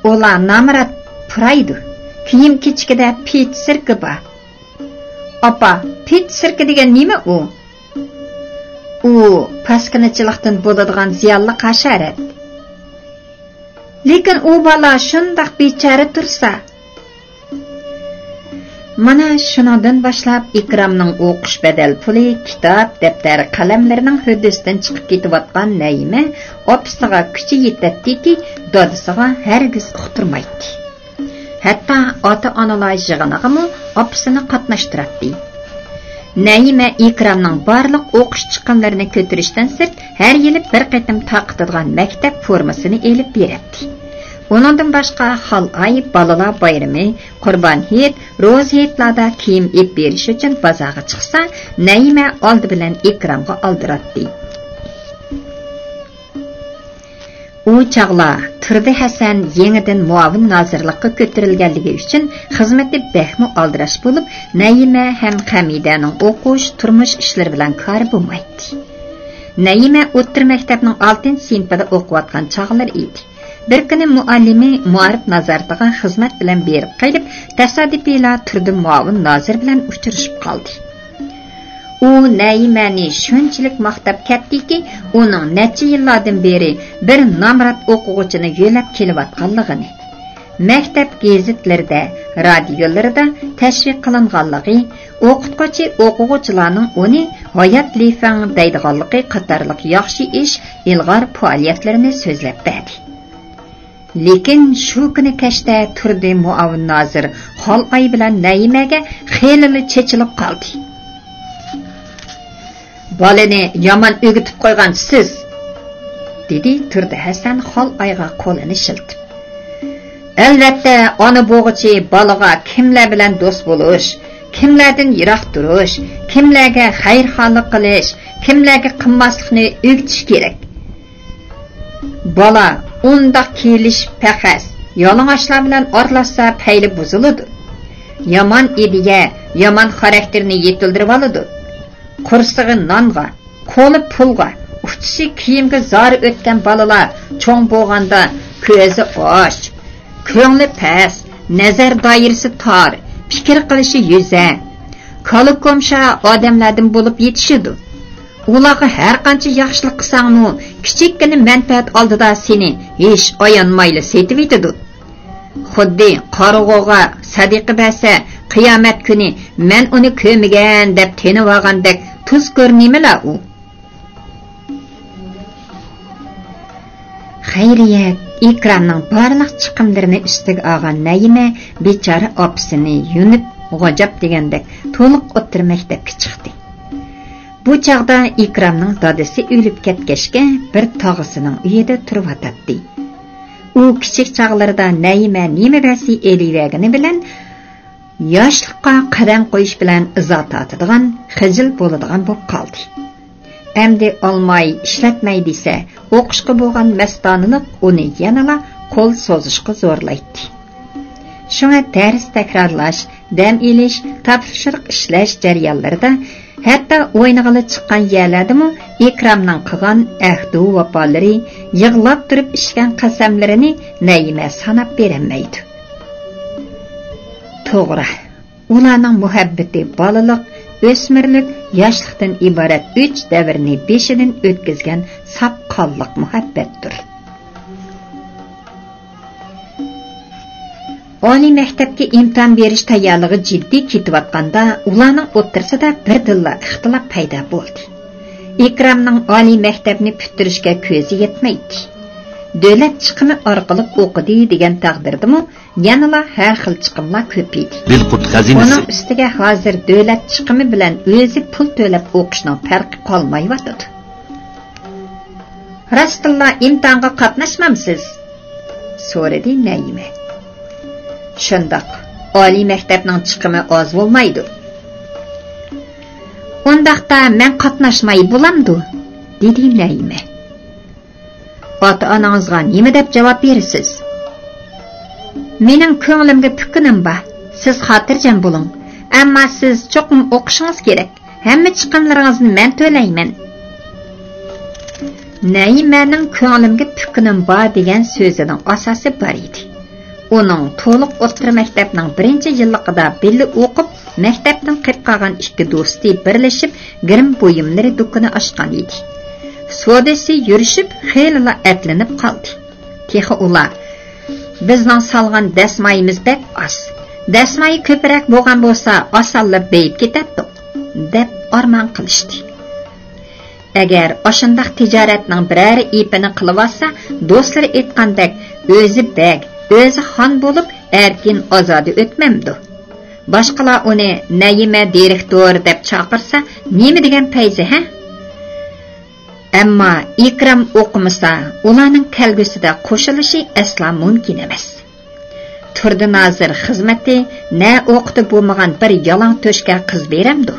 ئۇلار نامرات پۇرايدۇ. كىيىم-كېچىكىدە پىت سىركا بار.» «ئاپا، پىت سىركا دېگەن نېمە ئۇ؟» «ئۇ پاسكىنىچىلىقتىن بولىدىغان زىيانلىق ھاشارات.» «لېكىن ئۇ بالا شۇنداق بىچارە تۇرسا.» مانا شۇنىڭدىن باشلاپ ئىكرامنىڭ ئوقۇش بەدەل پۇلى، كىتاب، دەپتەر، قەلەملىرىنىڭ ھۆددىسىدىن چىقىپ كېتىۋاتقان نەيىمە ئاپىسىغا كۈچى يېتەتتىكى، دادىسىغا ھەرگىز ئۇقتۇرمايتتى. ھەتتا ئاتا-ئانىلار يىغىنىغىمۇ ئاپىسىنى قاتناشتۇراتتى. نەيىمە ئىكرامنىڭ بارلىق ئوقۇش چىقىملىرىنى كۆتۈرۈشتىن سىرت، ھەر يىلى بىر قېتىم تارقىتىدىغان مەكتەپ فورمىسىنى ئېلىپ بېرەتتى. ئۇنىڭدىن باشقا، خالئاي، بالىلار بايرىمى، قۇربان ھېيت، روزا ھېيتلاردا كىيىم ئېلىپ بېرىش ئۈچۈن بازارغا چىقسا، نەيىمە ئالدى بىلەن ئىكرامغا ئالدىراتتى. ئۇ چاغلار تۇردى ھەسەن يېڭىدىن مۇئاۋىن نازىرلىققا كۆتۈرۈلگەنلىكى ئۈچۈن خىزمىتى بەكمۇ ئالدىراش بولۇپ، نەيىمە ھەم خەمىدەنىڭ ئوقۇش، تۇرمۇش ئىشلىرى بىلەن كارى بولمايتتى. نەيىمە ئوتتۇرا مەكتەپنىڭ ئالتىنچى سىنىپىدا ئوقۇۋاتقان چاغلىرى ئىدى. بىر كۈنى مۇئەللىمى مائارىپ نازارىتىغا خىزمەت بىلەن بېرىپ قېلىپ، تاسادىپىيلا تۇردى مۇئاۋىن نازىر بىلەن ئۇچرىشىپ قالدى. ئۇ نەيىمەنى شۇنچىلىك ماختاپ كەتتىكى، ئۇنىڭ نەچچە يىللاردىن بېرى بىر نامرات ئوقۇغۇچىنى يۆلەپ كېلىۋاتقانلىقىنى، مەكتەپ گېزىتلىرىدە، رادىيولىرىدا تەشۋىق قىلىنغانلىقى، ئوقۇتقۇچى ئوقۇغۇچىلارنىڭ ئۇنى ھايات لىفېڭ دەيدىغانلىقى قاتارلىق ياخشى ئىش، ئىلغار پائالىيەتلىرىنى سۆزلەپ بەردى. لېكىن شۇ كۈنى كەچتە تۇردى مۇئاۋىن نازىر خالئاي بىلەن نەيىمەگە خېلىلا چېچىلىپ قالدى. «بالىنى يامان ئۆگىتىپ قويغان سىز!» دېدى تۇردى ھەسەن خالئايغا قولىنى شىلتىپ. «ئەلۋەتتە، ئانا بولغۇچى بالىغا كىملەر بىلەن دوست بولۇش، كىملەردىن يىراق تۇرۇش، كىملەرگە خەيرخاھلىق قىلىش، كىملەرگە قىلماسلىقنى ئۆگىتىش كېرەك.» بالا ئۇنداق كىيىلىش پەخەس، يالىڭاچلار بىلەن ئارىلاشسا پەيلى بۇزۇلىدۇ. يامان ئىدىيە يامان خاراكتېرنى يېتىلدۈرۈۋالىدۇ. قورسىقى نانغا، قولى پۇلغا، ئۇچىشى كىيىمگە زارى ئۆتكەن بالىلار چوڭ بولغاندا كۆزى ئاچ، كۆڭلى پەس، نەزەر دائىرىسى تار، پىكىر قىلىشى يۈزە، كالا-كومشا ئادەملەردىن بولۇپ يېتىشىدۇ. ئۇلارغا ھەرقانچە ياخشىلىق قىلساڭمۇ، كىچىككىنە مەنپەئەت ئالدىدا سېنى ھېچ ئايانمايلا سېتىۋېتىدۇ. خۇددى قارىغۇغا سەدىقە بەرسە، قىيامەت كۈنى مەن ئۇنى كۆرمىگەن دەپ تېنىۋالغاندەك تۇز كۆرۈنىمىلا ئۇ. خەيرىيەت ئىكرامنىڭ بارلىق چىقىملىرىنى ئۈستىگە ئالغان نەيىمە بىچارە ئاپىسىنى يۇيۇنۇپ، غاجاپ دېگەندەك تولۇق ئوتتۇرا مەكتەپكە چىقتى. بۇ چاغدا ئىكرامنىڭ دادىسى ئۆلۈپ كەتكەچكە، بىر تاغىسىنىڭ ئۆيىدە تۇرۇۋاتاتتى. ئۇ كىچىك چاغلىرىدا نەيىمە نېمە بەرسە ئېلىۋەرگىنى بىلەن، ياشلىققا قەدەم قويۇش بىلەن ئىزا تارتىدىغان، خىجىل بولىدىغان بولۇپ قالدى. ئەمدى ئالماي، ئىشلەتمەي دېسە، ئوقۇشقا بولغان مەستانىلىق ئۇنى يەنىلا قول سوزۇشقا زورلايتتى. شۇڭا دەرس تەكرارلاش، دەم ئېلىش، تاپشۇرۇق ئىشلەش جەريانلىرىدا، ھەتتا ئوينىغىلى چىققان يەرلەردىمۇ ئىكرامنىڭ قىلغان ئەھدۇ ۋاپالىرى، يىغلاپ تۇرۇپ ئىچكەن قەسەملىرىنى نەيىمە ساناپ بېرەلمەيدۇ. توغرا، ئۇلارنىڭ مۇھەببىتى بالىلىق، ئۆسمۈرلۈك، ياشلىقتىن ئىبارەت ئۈچ دەۋرنى بېشىدىن ئۆتكۈزگەن ساپ قانلىق مۇھەببەتتۇر. ئالىي مەكتەپكە ئىمتىھان بېرىش تەييارلىقى جىددىي كېتىۋاتقاندا، ئۇلارنىڭ ئوتتۇرىسىدا بىردىنلا ئىختىلاپ پەيدا بولدى. ئىكرامنىڭ ئالىي مەكتەپنى پۈتتۈرۈشكە كۆزى يەتمەيتتى. دۆلەت چىقىمى ئارقىلىق ئوقۇدى دېگەن تەقدىردىمۇ، يەنىلا ھەر خىل چىقىملار كۆپىيدى. بىلقۇت خەزىنىسى. ئۇنىڭ ئۈستىگە ھازىر دۆلەت چىقىمى بىلەن ئۆزى پۇل تۆلەپ ئوقۇشنىڭ پەرقى قالمايۋاتىدۇ. راستتىنلا ئىمتىھانغا قاتناشمامسىز؟ سورىدى نەيىمە. شۇنداق، ئالىي مەكتەپنىڭ چىقىمى ئاز بولمايدۇ. ئۇنداقتا مەن قاتناشماي بولامدۇ؟ دېدى نەيىمە. ئاتا-ئانىڭىزغا نېمە دەپ جاۋاب بېرىسىز؟ مېنىڭ كۆڭلۈمگە پۈككىنىم بار. سىز خاتىرجەم بولۇڭ. ئەمما سىز چوقۇم ئوقۇشىڭىز كېرەك. ھەممە چىقىملىرىڭىزنى مەن تۆلەيمەن. نەيىمەنىڭ كۆڭلۈمگە پۈككىنىم بار دېگەن سۆزىنىڭ ئاساسى بار ئىدى. ئۇنىڭ تولۇق ئوتتۇرا مەكتەپنىڭ بىرىنچى يىللىقىدا بىللە ئوقۇپ، مەكتەپتىن قېلىپ قالغان ئىككى دوستى بىرلىشىپ گىرىم بۇيۇملىرى دۇكىنى ئاچقان ئىدى. سودىسى يۈرۈشۈپ، خېلىلا ئەپلىنىپ قالدى. تېخى ئۇلار، «بىزنىڭ سالغان دەسمايىمىز بەك ئاز. دەسمايە كۆپرەك بولغان بولسا، ئاسانلا بېيىپ كېتەتتۇق» دەپ ئارمان قىلىشتى. ئەگەر ئاشۇنداق تىجارەتنىڭ بىرەر ئېپىنى قىلىۋالسا، دوستلىرى ئېيتقاندەك، ئۆزى بەگ، ئۆزى خان بولۇپ، ئەركىن ئازادە ئۆتمەمدۇ؟ باشقىلار ئۇنى نەيىمە دىرېكتور دەپ چاقىرسا، نېمە دېگەن پەيزى، ھە؟ ئەمما ئىكرام ئوقۇمىسا، ئۇلارنىڭ كەلگۈسىدە قوشۇلۇشى ئەسلا مۇمكىن ئەمەس. تۇردى نازىر خىزمىتى نە ئوقۇتى بولمىغان بىر يالاڭ تۆشكە قىز بېرەمدۇ؟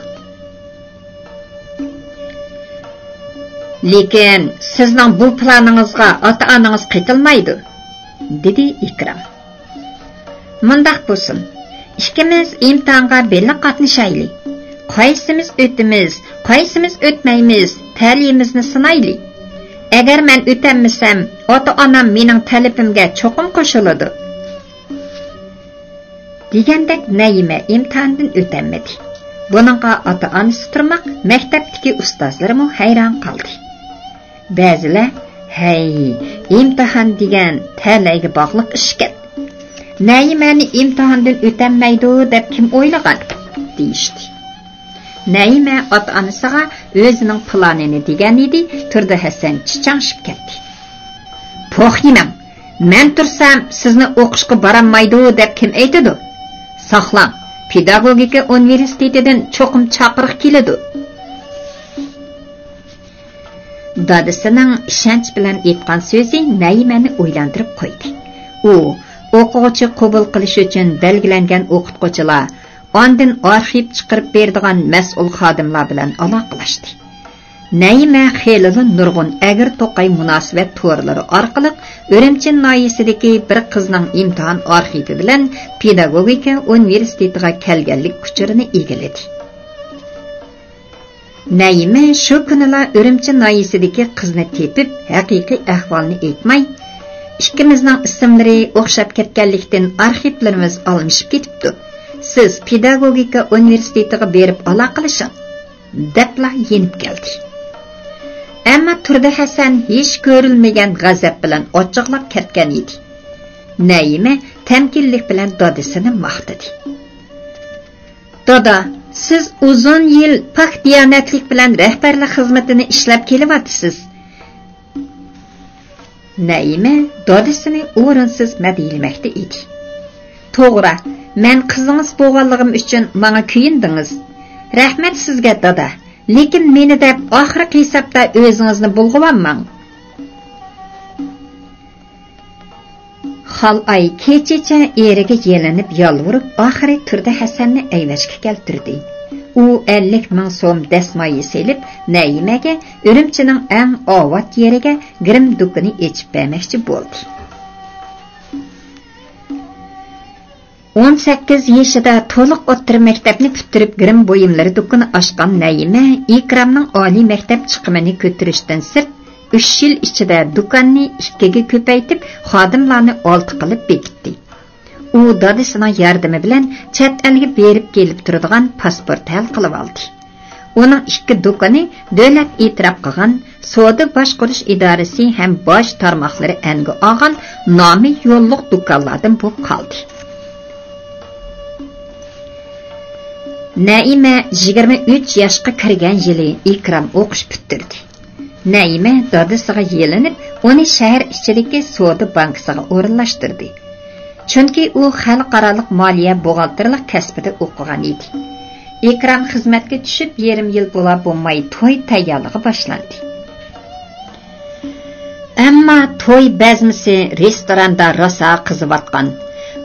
لېكىن سىزنىڭ بۇ پىلانىڭىزغا ئاتا-ئانىڭىز قېتىلمايدۇ، دېدى ئىكرام. مۇنداق بولسۇن، ئىككىمىز ئىمتىھانغا بىللە قاتنىشايلى. قايسىمىز ئۆتىمىز، قايسىمىز ئۆتمەيمىز، تەلىيىمىزنى سىنايلى. ئەگەر مەن ئۆتەلمىسەم، ئاتا-ئانام مېنىڭ تەلىپىمگە چوقۇم قوشۇلىدۇ. دېگەندەك نەيىمە ئىمتىھاندىن ئۆتەلمىدى. بۇنىڭغا ئاتا-ئانىسى تۇرماق، مەكتەپتىكى ئۇستازلىرىمۇ ھەيران قالدى. بەزىلەر، «ھەي، ئىمتىھان دېگەن تەلەيگە باغلىق ئىشكەن. نەيىمەنى ئىمتىھاندىن ئۆتەلمەيدۇ دەپ كىم ئويلىغان؟» دېيىشتى. نەيىمە ئاتا-ئانىسىغا ئۆزىنىڭ پىلانىنى دېگەن ئىدى، تۇردى ھەسەن چىچاڭشىپ كەتتى. «پوخ يېمەڭ! مەن تۇرسام، سىزنى ئوقۇشقا بارالمايدۇ دەپ كىم ئېيتىدۇ؟ ساقلاڭ، پېداگوگىكا ئۇنىۋېرسىتېتىدىن چوقۇم چاقىرىق كېلىدۇ.» دادىسىنىڭ ئىشەنچ بىلەن ئېيتقان سۆزى نەيىمەنى ئويلاندۇرۇپ قويدى. ئۇ، ئوقۇغۇچى قوبۇل قىلىش ئۈچۈن بەلگىلەنگەن ئوقۇتقۇچىلار، ئاندىن ئارخىپ چىقىرىپ بېرىدىغان مەسئۇل خادىملار بىلەن ئالاقىلەشتى. نەيىمە خېلىلا نۇرغۇن ئەگرى-توقاي مۇناسىۋەت تورلىرى ئارقىلىق ئۈرۈمچى ناھىيەسىدىكى بىر قىزنىڭ ئىمتىھان ئارخىپى بىلەن پېداگوگىكا ئۇنىۋېرسىتېتىغا كەلگەنلىك ئۇچۇرىنى ئىگىلىدى. نەيىمە شۇ كۈنىلا ئۈرۈمچى ناھىيەسىدىكى قىزنى تېپىپ، ھەقىقىي ئەھۋالنى ئېيتماي، «ئىككىمىزنىڭ ئىسىملىرى ئوخشاپ كەتكەنلىكتىن، ئارخىپلىرىمىز ئالمىشىپ كېتىپتۇ. سىز پېداگوگىكا ئۇنىۋېرسىتېتىغا بېرىپ ئالاقىلىشىڭ» دەپلا يېنىپ كەلدى. ئەمما تۇردى ھەسەن ھېچ كۆرۈلمىگەن غەزەپ بىلەن ئاچچىقلاپ كەتكەن ئىدى. نەيىمە تەمكىنلىك بىلەن دادىسىنى ماختىدى. «دادا، سىز ئۇزۇن يىل پاك دىيانەتلىك بىلەن رەھبەرلىك خىزمىتىنى ئىشلەپ كېلىۋاتىسىز.» نەيىمە دادىسىنى ئورۇنسىز مەدھىيلىمەكتە ئىدى. «توغرا، مەن قىزىڭىز بولغانلىقىم ئۈچۈن ماڭا كۆيۈندىڭىز. رەھمەت سىزگە، دادا. لېكىن مېنى دەپ ئاخىرقى ھېسابتا ئۆزىڭىزنى بۇلغىۋالماڭ.» خالئاي كېچىچە ئېرىگە يېلىنىپ يالۋۇرۇپ، ئاخىرى تۇردى ھەسەننى ئەيۋەشكە كەلتۈردى. ئۇ ئەللىك مىڭ سوم دەسمايە سېلىپ، نەيىمەگە ئۈرۈمچىنىڭ ئەڭ ئاۋات يېرىگە گىرىم دۇكىنى ئېچىپ بەرمەكچى بولدى. ئون سەككىز يېشىدا تولۇق ئوتتۇرا مەكتەپنى پۈتتۈرۈپ، گىرىم بۇيۇملىرى دۇكىنى ئاچقان نەيىمە ئىكرامنىڭ ئالىي مەكتەپ چىقىمىنى كۆتۈرۈشتىن سىرت، ئۈچ يىل ئىچىدە دۇكاننى ئىككىگە كۆپەيتىپ، خادىملارنى ئالتە قىلىپ بېكىتتى. ئۇ دادىسىنىڭ ياردىمى بىلەن چەت ئەلگە بېرىپ كېلىپ تۇرىدىغان پاسپورت ھەل قىلىۋالدى. ئۇنىڭ ئىككى دۇكىنى دۆلەت ئېتىراپ قىلغان سودا باشقۇرۇش ئىدارىسى ھەم باج تارماقلىرى ئەنگە ئالغان نامى يوللۇق دۇكانلاردىن بولۇپ قالدى. نەئىمە يىگىرمە ئۈچ ياشقا كىرگەن يىلى ئىكرام ئوقۇش پۈتتۈردى. نەئىمە دادىسىغا يېلىنىپ، ئۇنى شەھەر ئىچىدىكى سودا بانكىسىغا ئورۇنلاشتۇردى. چۈنكى ئۇ خەلقئارالىق مالىيە بوغالتىرلىق كەسپىدە ئوقۇغان ئىدى. ئىكرام خىزمەتكە چۈشۈپ يېرىم يىل بولا بولماي توي تەييارلىقى باشلاندى. ئەمما توي بەزمىسى رېستوراندا راسا قىزىۋاتقان.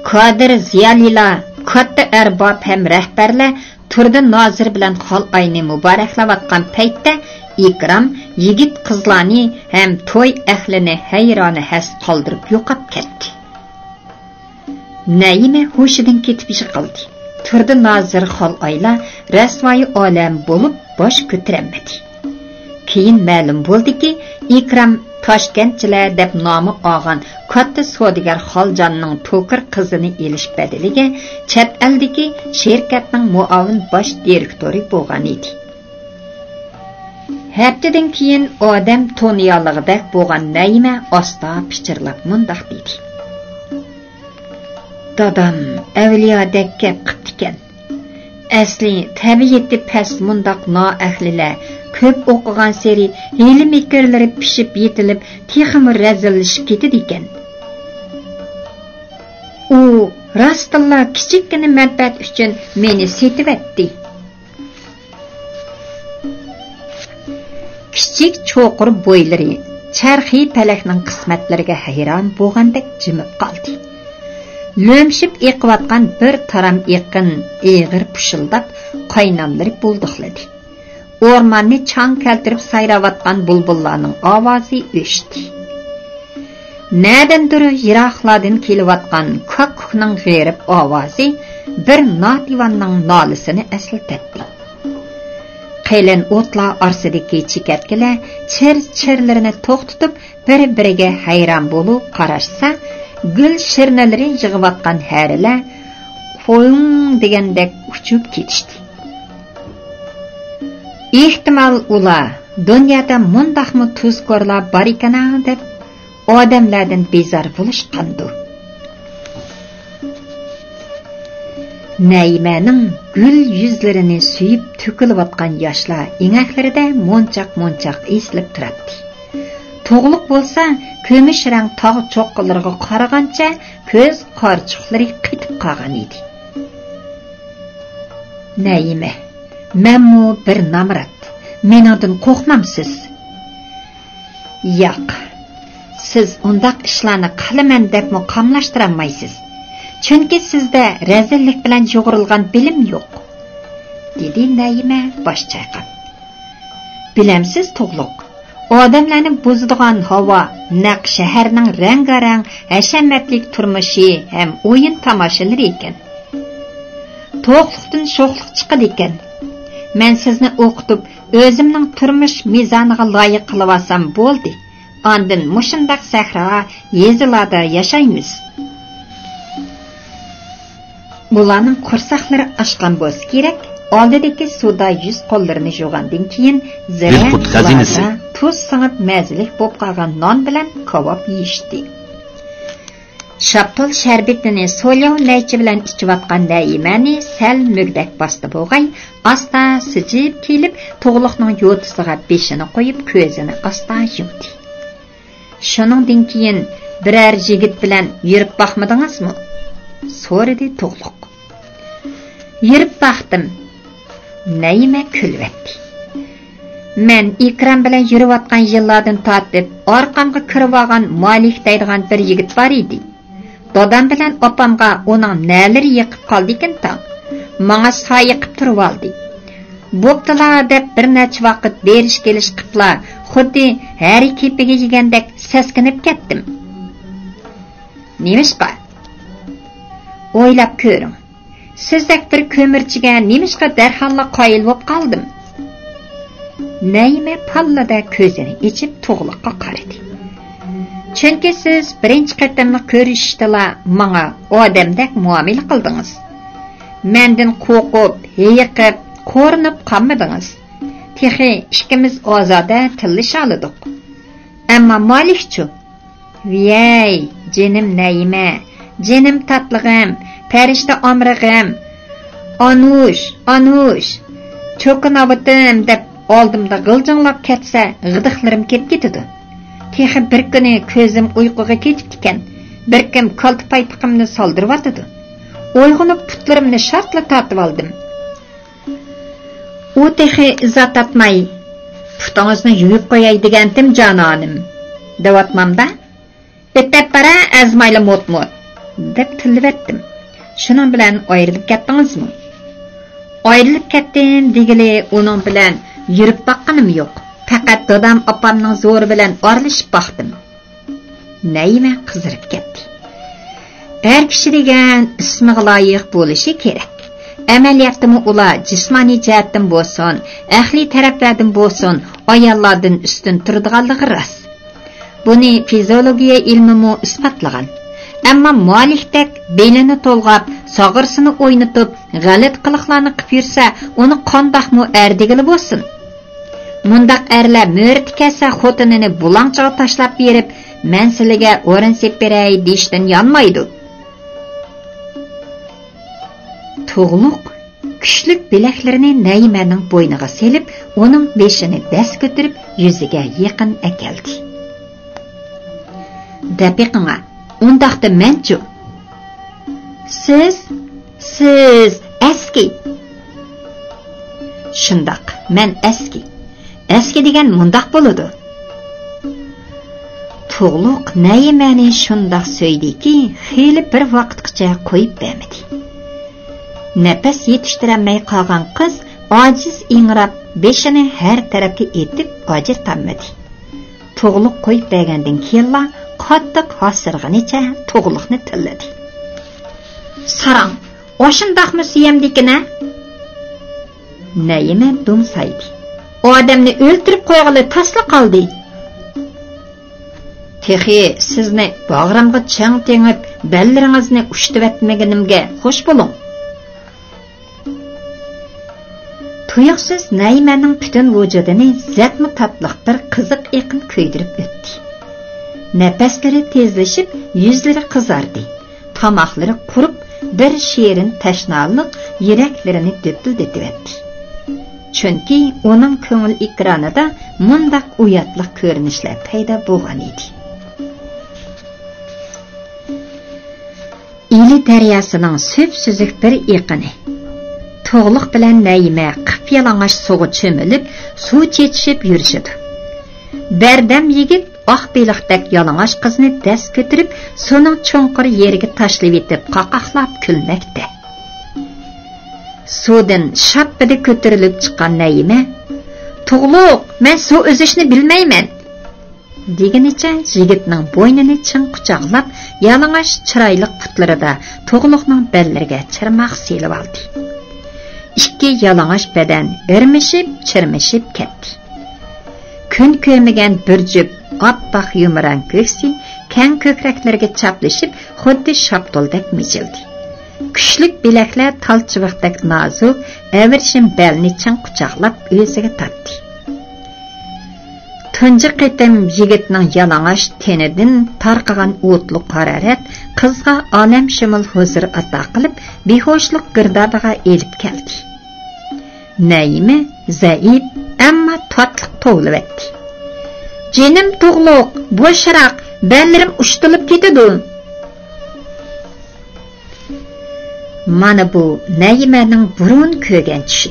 كادىر زىيالىيلار، كاتتا ئەرباب ھەم رەھبەرلەر تۇردى نازىر بىلەن خالئاينى مۇبارەكلەۋاتقان پەيتتە، ئىكرام يىگىت قىزلارنى ھەم توي ئەھلىنى ھەيرانە ھەس قالدۇرۇپ يوقاپ كەتتى. نەئىمە ھوشىدىن كېتىپ يىقىلدى. تۇردى نازىر خالئايلار رەسۋايى ئالەم بولۇپ باش كۆتۈرەلمىدى. كېيىن مەلۇم بولدىكى، ئىكرام تاشكەنتچىلەر دەپ نامى ئالغان كاتتا سودىگەر خالجاننىڭ توكۇر قىزىنى ئېلىش بەدىلىگە چەت ئەلدىكى شىركەتنىڭ مۇئاۋىن باش دىرېكتورى بولغان ئىدى. ھەپتىدىن كېيىن ئادەم تونۇيالىغۇدەك بولغان نەئىمە ئاستا پىچىرلاپ مۇنداق دېدى: «دادام ئەۋلىيادەك گەپ قىپتىكەن. ئەسلى تەبىئىتى پەس مۇنداق نائەھلىلەر كۆپ ئوقۇغانسېرى ھىيلە-مىكىرلىرى پىشىپ يېتىلىپ، تېخىمۇ رەزىللىشىپ كېتىدىكەن. ئۇ راستتىنلا كىچىككىنە مەنپەئەت ئۈچۈن مېنى سېتىۋەتتى.» كىچىك چوقۇر بويلىرى چەرخى پەلەكنىڭ قىسمەتلىرىگە ھەيران بولغاندەك جىمىپ قالدى. لۆمشۈپ ئېقىۋاتقان بىر تارام ئېقىن ئېغىر پۇشۇلداپ، قايناملىرى بۇلدۇقلىدى. ئورماننى چاڭ كەلتۈرۈپ سايراۋاتقان بۇلبۇللارنىڭ ئاۋازى ئۆچتى. نەدىندۇر يىراقلاردىن كېلىۋاتقان كاككۇكنىڭ غېرىب ئاۋازى بىر ناتىۋاننىڭ نالىسىنى ئەسلىتەتتى. قېلىن ئوتلار ئارىسىدىكى چېكەتكىلەر چىر-چىرلىرىنى توختىتىپ، بىر-بىرىگە ھەيران بولۇپ قاراشسا، گۈل شىرنىلىرى يىغىۋاتقان ھەرىلەر قويۇڭ دېگەندەك ئۇچۇپ كېتىشتى. ئېھتىمال، ئۇلار دۇنيادا مۇنداقمۇ تۇزكورلار بار ئىكەن-ھە دەپ، ئادەملەردىن بىزار بولۇشقاندۇ. نەئىمەنىڭ گۈل يۈزلىرىنى سۆيۈپ تۆكۈلۈۋاتقان ياشلار ئېڭەكلىرىدە مونچاق-مونچاق ئېسىلىپ تۇراتتى. تۇغلۇق بولسا، كۈمۈش رەڭ تاغ چوققىلىرىغا قارىغانچە كۆز قارىچۇقلىرى قېتىپ قالغان ئىدى. نەئىمە، مەنمۇ بىر نامرات. مېنىڭدىن قورقمامسىز؟ ياق، سىز ئۇنداق ئىشلارنى قىلىمەن دەپمۇ قاملاشتۇرالمايسىز. چۈنكى سىزدە رەزىللىك بىلەن يۇغۇرۇلغان بىلىم يوق، دېدى نەئىمە باش چايقاپ. بىلەمسىز تۇغلۇق، ئادەملەرنى بۇزىدىغان ھاۋا نەق شەھەرنىڭ رەڭگارەڭ، ھەشەمەتلىك تۇرمۇشى ھەم ئويۇن تاماشىلىرى ئىكەن. توقلۇقتىن شوخلۇق چىقىدىكەن. مەن سىزنى ئوقۇتۇپ، ئۆزۈمنىڭ تۇرمۇش مىزانىغا لايىق قىلىۋالسام بولدى. ئاندىن مۇشۇنداق سەھرا، يېزىلاردا ياشايمىز. بۇلارنىڭ قورساقلىرى ئاچقان بولسا كېرەك، ئالدىدىكى سۇدا يۈز قوللىرىنى يۇغاندىن كېيىن، زىرە بىلقۇت خەزىنىسى. بۇلاردا تۇز سىڭىپ مەززىلىك بولۇپ قالغان نان بىلەن كاۋاپ يېيىشتى. شاپتۇل شەربىتىنى سولياۋ نەيچە بىلەن ئىچىۋاتقان نەيىمەنى سەل مۈگدەك باستى بولغاي، ئاستا سىجىپ كېلىپ، تۇغلۇقنىڭ يوتىسىغا بېشىنى قويۇپ، كۆزىنى ئاستا يۇمدى. شۇنىڭدىن كېيىن، بىرەر يىگىت بىلەن يۈرۈپ باقمىدىڭىزمۇ؟ سورىدى تۇغلۇق. يۈرۈپ باقتىم. نەيىمە كۈلۈۋەتتى. مەن ئىكرام بىلەن يۈرۈۋاتقان يىللاردىن تارتىپ ئارقامغا كىرىۋالغان مالىك دەيدىغان بىر يىگىت بار ئىدى. دادام بىلەن ئاپامغا ئۇنىڭ نەلىرى يېقىپ قالدىكىن تاڭ. ماڭا سايە قىپ تۇرۇۋالدى. بوپتۇلا دەپ بىر نەچچە ۋاقىت بېرىش كېلىش قىپلا، خۇددى ھەرە كېپىگە يېگەندەك سەسكىنىپ كەتتىم. نېمىشقا؟ ئويلاپ كۆرۈڭ. سىزدەك بىر كۆمۈرچىگە نېمىشقا دەرھاللا قايىل بولۇپ قالدىم؟ نەيىمە پاللىدە كۆزىنى ئېچىپ تۇغلۇققا قارىدى. چۈنكى سىز بىرىنچى قېتىملىق كۆرۈشۈشتىلا ماڭا ئادەمدەك مۇئامىلە قىلدىڭىز. مەندىن قورقۇپ، ھېيىقىپ، قورۇنۇپ قالمىدىڭىز. تېخى ئىككىمىز ئازادە تىللىشالىدۇق. ئەمما مالىكچۇ؟ ۋىيەي، جېنىم نەيىمە، جېنىم تاتلىقىم، پەرىشتە ئامرىقىم، ئانۇش، ئانۇش، چوكان ئاۋۇتۇم دەپ ئالدىمدا غىلجىڭلاپ كەتسە، غىدىقلىرىم كېلىپ كېتىدۇ. تېخى بىر كۈنى كۆزۈم ئۇيقۇغا كېتىپتىكەن، بىر كىم كالتا پايپىقىمنى سالدۇرۇۋاتىدۇ. ئويغىنىپ پۇتلىرىمنى شارتلا تارتىۋالدىم. ئۇ تېخى ئىزا تارتماي، پۇتىڭىزنى يۇيۇپ قوياي دېگەنتىم، جانانىم، دەۋاتمامدا، ئۆتەپ بارە ئەزمايلا موت-موت، دەپ تىللىۋەتتىم. شۇنىڭ بىلەن ئايرىلىپ كەتتىڭىزمۇ؟ ئايرىلىپ كەتتىم دېگىلى، ئۇنىڭ بىلەن يۈرۈپ باققىنىم يوق. پەقەت دادام، ئاپامنىڭ زورى بىلەن ئارىلىشىپ باقتىم. نەيىمە قىزىرىپ كەتتى. ئەر كىشى دېگەن ئىسمىغا لايىق بولۇشى كېرەك. ئەمەلىيەتتىمۇ ئۇلار جىسمانىي جەھەتتىن بولسۇن، ئەقلىي تەرەپلەردىن بولسۇن، ئاياللاردىن ئۈستۈن تۇرىدىغانلىقى راست. بۇنى فىزىئولوگىيە ئىلمىمۇ ئىسپاتلىغان. ئەمما مالىكتەك بېلىنى تولغاپ، ساغرىسىنى ئوينىتىپ، غەلىتە قىلىقلارنى قىپ يۈرسە، ئۇنى قانداقمۇ ئەر دېگىلى بولسۇن؟ مۇنداق ئەرلەر مۆرىتى كەتسە خوتۇنىنى بۇلاڭچىغا تاشلاپ بېرىپ، مەن سىلىگە ئورۇن سېلىپ بېرەي دېيىشتىن يانمايدۇ. تۇغلۇق كۈچلۈك بىلەكلىرىنى نەيىمەنىڭ بوينىغا سېلىپ، ئۇنىڭ بېشىنى دەس كۆتۈرۈپ يۈزىگە يېقىن ئەكەلدى. دەپ بېقىڭا، ئۇنداقتا مەنچۇ؟ سىز، سىز ئەسكى. شۇنداق، مەن ئەسكى. ئەسكى دېگەن مۇنداق بولىدۇ. تۇغلۇق نەيىمەنى شۇنداق سۆيدىكى، خېلى بىر ۋاقىتقىچە قويۇپ بەرمىدى. نەپەس يېتىشتۈرەلمەي قالغان قىز ئاجىز ئىڭراپ، بېشىنى ھەر تەرەپكە ئېتىپ ئاجرىتالمىدى. تۇغلۇق قويۇپ بەرگەندىن كېيىنلا قاتتىق ھاسىرىغىنىچە تۇغلۇقنى تىللىدى. ساراڭ، ئاشۇنداقمۇ سۆيەمدىكىن ھە؟ نەيىمە دومسايدى. ئادەمنى ئۆلتۈرۈپ قويغىلى تاسلا قالدى. تېخى سىزنى باغرىمغا چىڭ تېڭىپ، بەللىرىڭىزنى ئۇشتۇۋەتمىگىنىمگە خوش بولۇڭ. تۇيۇقسىز نەيىمەنىڭ پۈتۈن ۋۇجۇدىنى زەتمۇ تاتلىق بىر قىزىق ئېقىم كۆيدۈرۈپ ئۆتتى. نەپەسلىرى تېزلىشىپ، يۈزلىرى قىزاردى. تاماقلىرى قۇرۇپ، بىر شېرىن تەشنالىق يۈرەكلىرىنى دۈپۈلدىتىۋەتتى. چۈنكى ئۇنىڭ كۆڭۈل ئېكرانىدا مۇنداق ئۇياتلىق كۆرۈنۈشلەر پەيدا بولغان ئىدى. ئىلى دەرياسىنىڭ سۈپسۈزۈك بىر ئېقىنى. تۇغلۇق بىلەن نەيىمە قىپيالىڭاچ سۇغا چۆمۈلۈپ، سۇ چېچىشىپ يۈرۈشىدۇ. بەردەم يىگىت ئاق بېلىقتەك يالىڭاچ قىزنى دەس كۆتۈرۈپ، سۇنىڭ چوڭقۇر يېرىگە تاشلىۋېتىپ، قاقاقلاپ كۈلمەكتە. سۇدىن شاپپىدە كۆتۈرۈلۈپ چىققان نەيىمە، «تۇغلۇق، مەن سۇ ئۈزۈشنى بىلمەيمەن!» دېگىنىچە يىگىتنىڭ بوينىنى چىڭ قۇچاقلاپ، يالىڭاچ چىرايلىق پۇتلىرىدا تۇغلۇقنىڭ بەللىرىگە چىرماق سېلىۋالدى. ئىككى يالىڭاچ بەدەن ئىرمىشىپ، چىرمىشىپ كەتتى. كۈن كۆرمىگەن بىر جۈپ ئاپئاق يۇمران كۆكسى كەڭ كۆكرەكلىرىگە چاپلىشىپ، خۇددى شاپتۇلدەك مىجىلدى. كۈچلۈك بىلەكلەر تال چىۋىقتەك نازۇك، ئەۋرىشىم بەلنى چىڭ قۇچاقلاپ ئۆزىگە تارتتى. تۇنجى قېتىم يىگىتنىڭ يالىڭاچ تېنىدىن تارقىغان ئوتلۇق ھارارەت قىزغا ئالەمشۇمۇل ھۇزۇر ئاتا قىلىپ، بىھوشلۇق گىردابىغا ئېلىپ كەلدى. نەيىمە زەئىپ، ئەمما تاتلىق توۋلىۋەتتى. «جېنىم تۇغلۇق، بوشراق، بەللىرىم ئۇشتۇلۇپ كېتىدۇ.» مانا بۇ نەيىمەنىڭ بۇرۇن كۆرگەن چۈشى.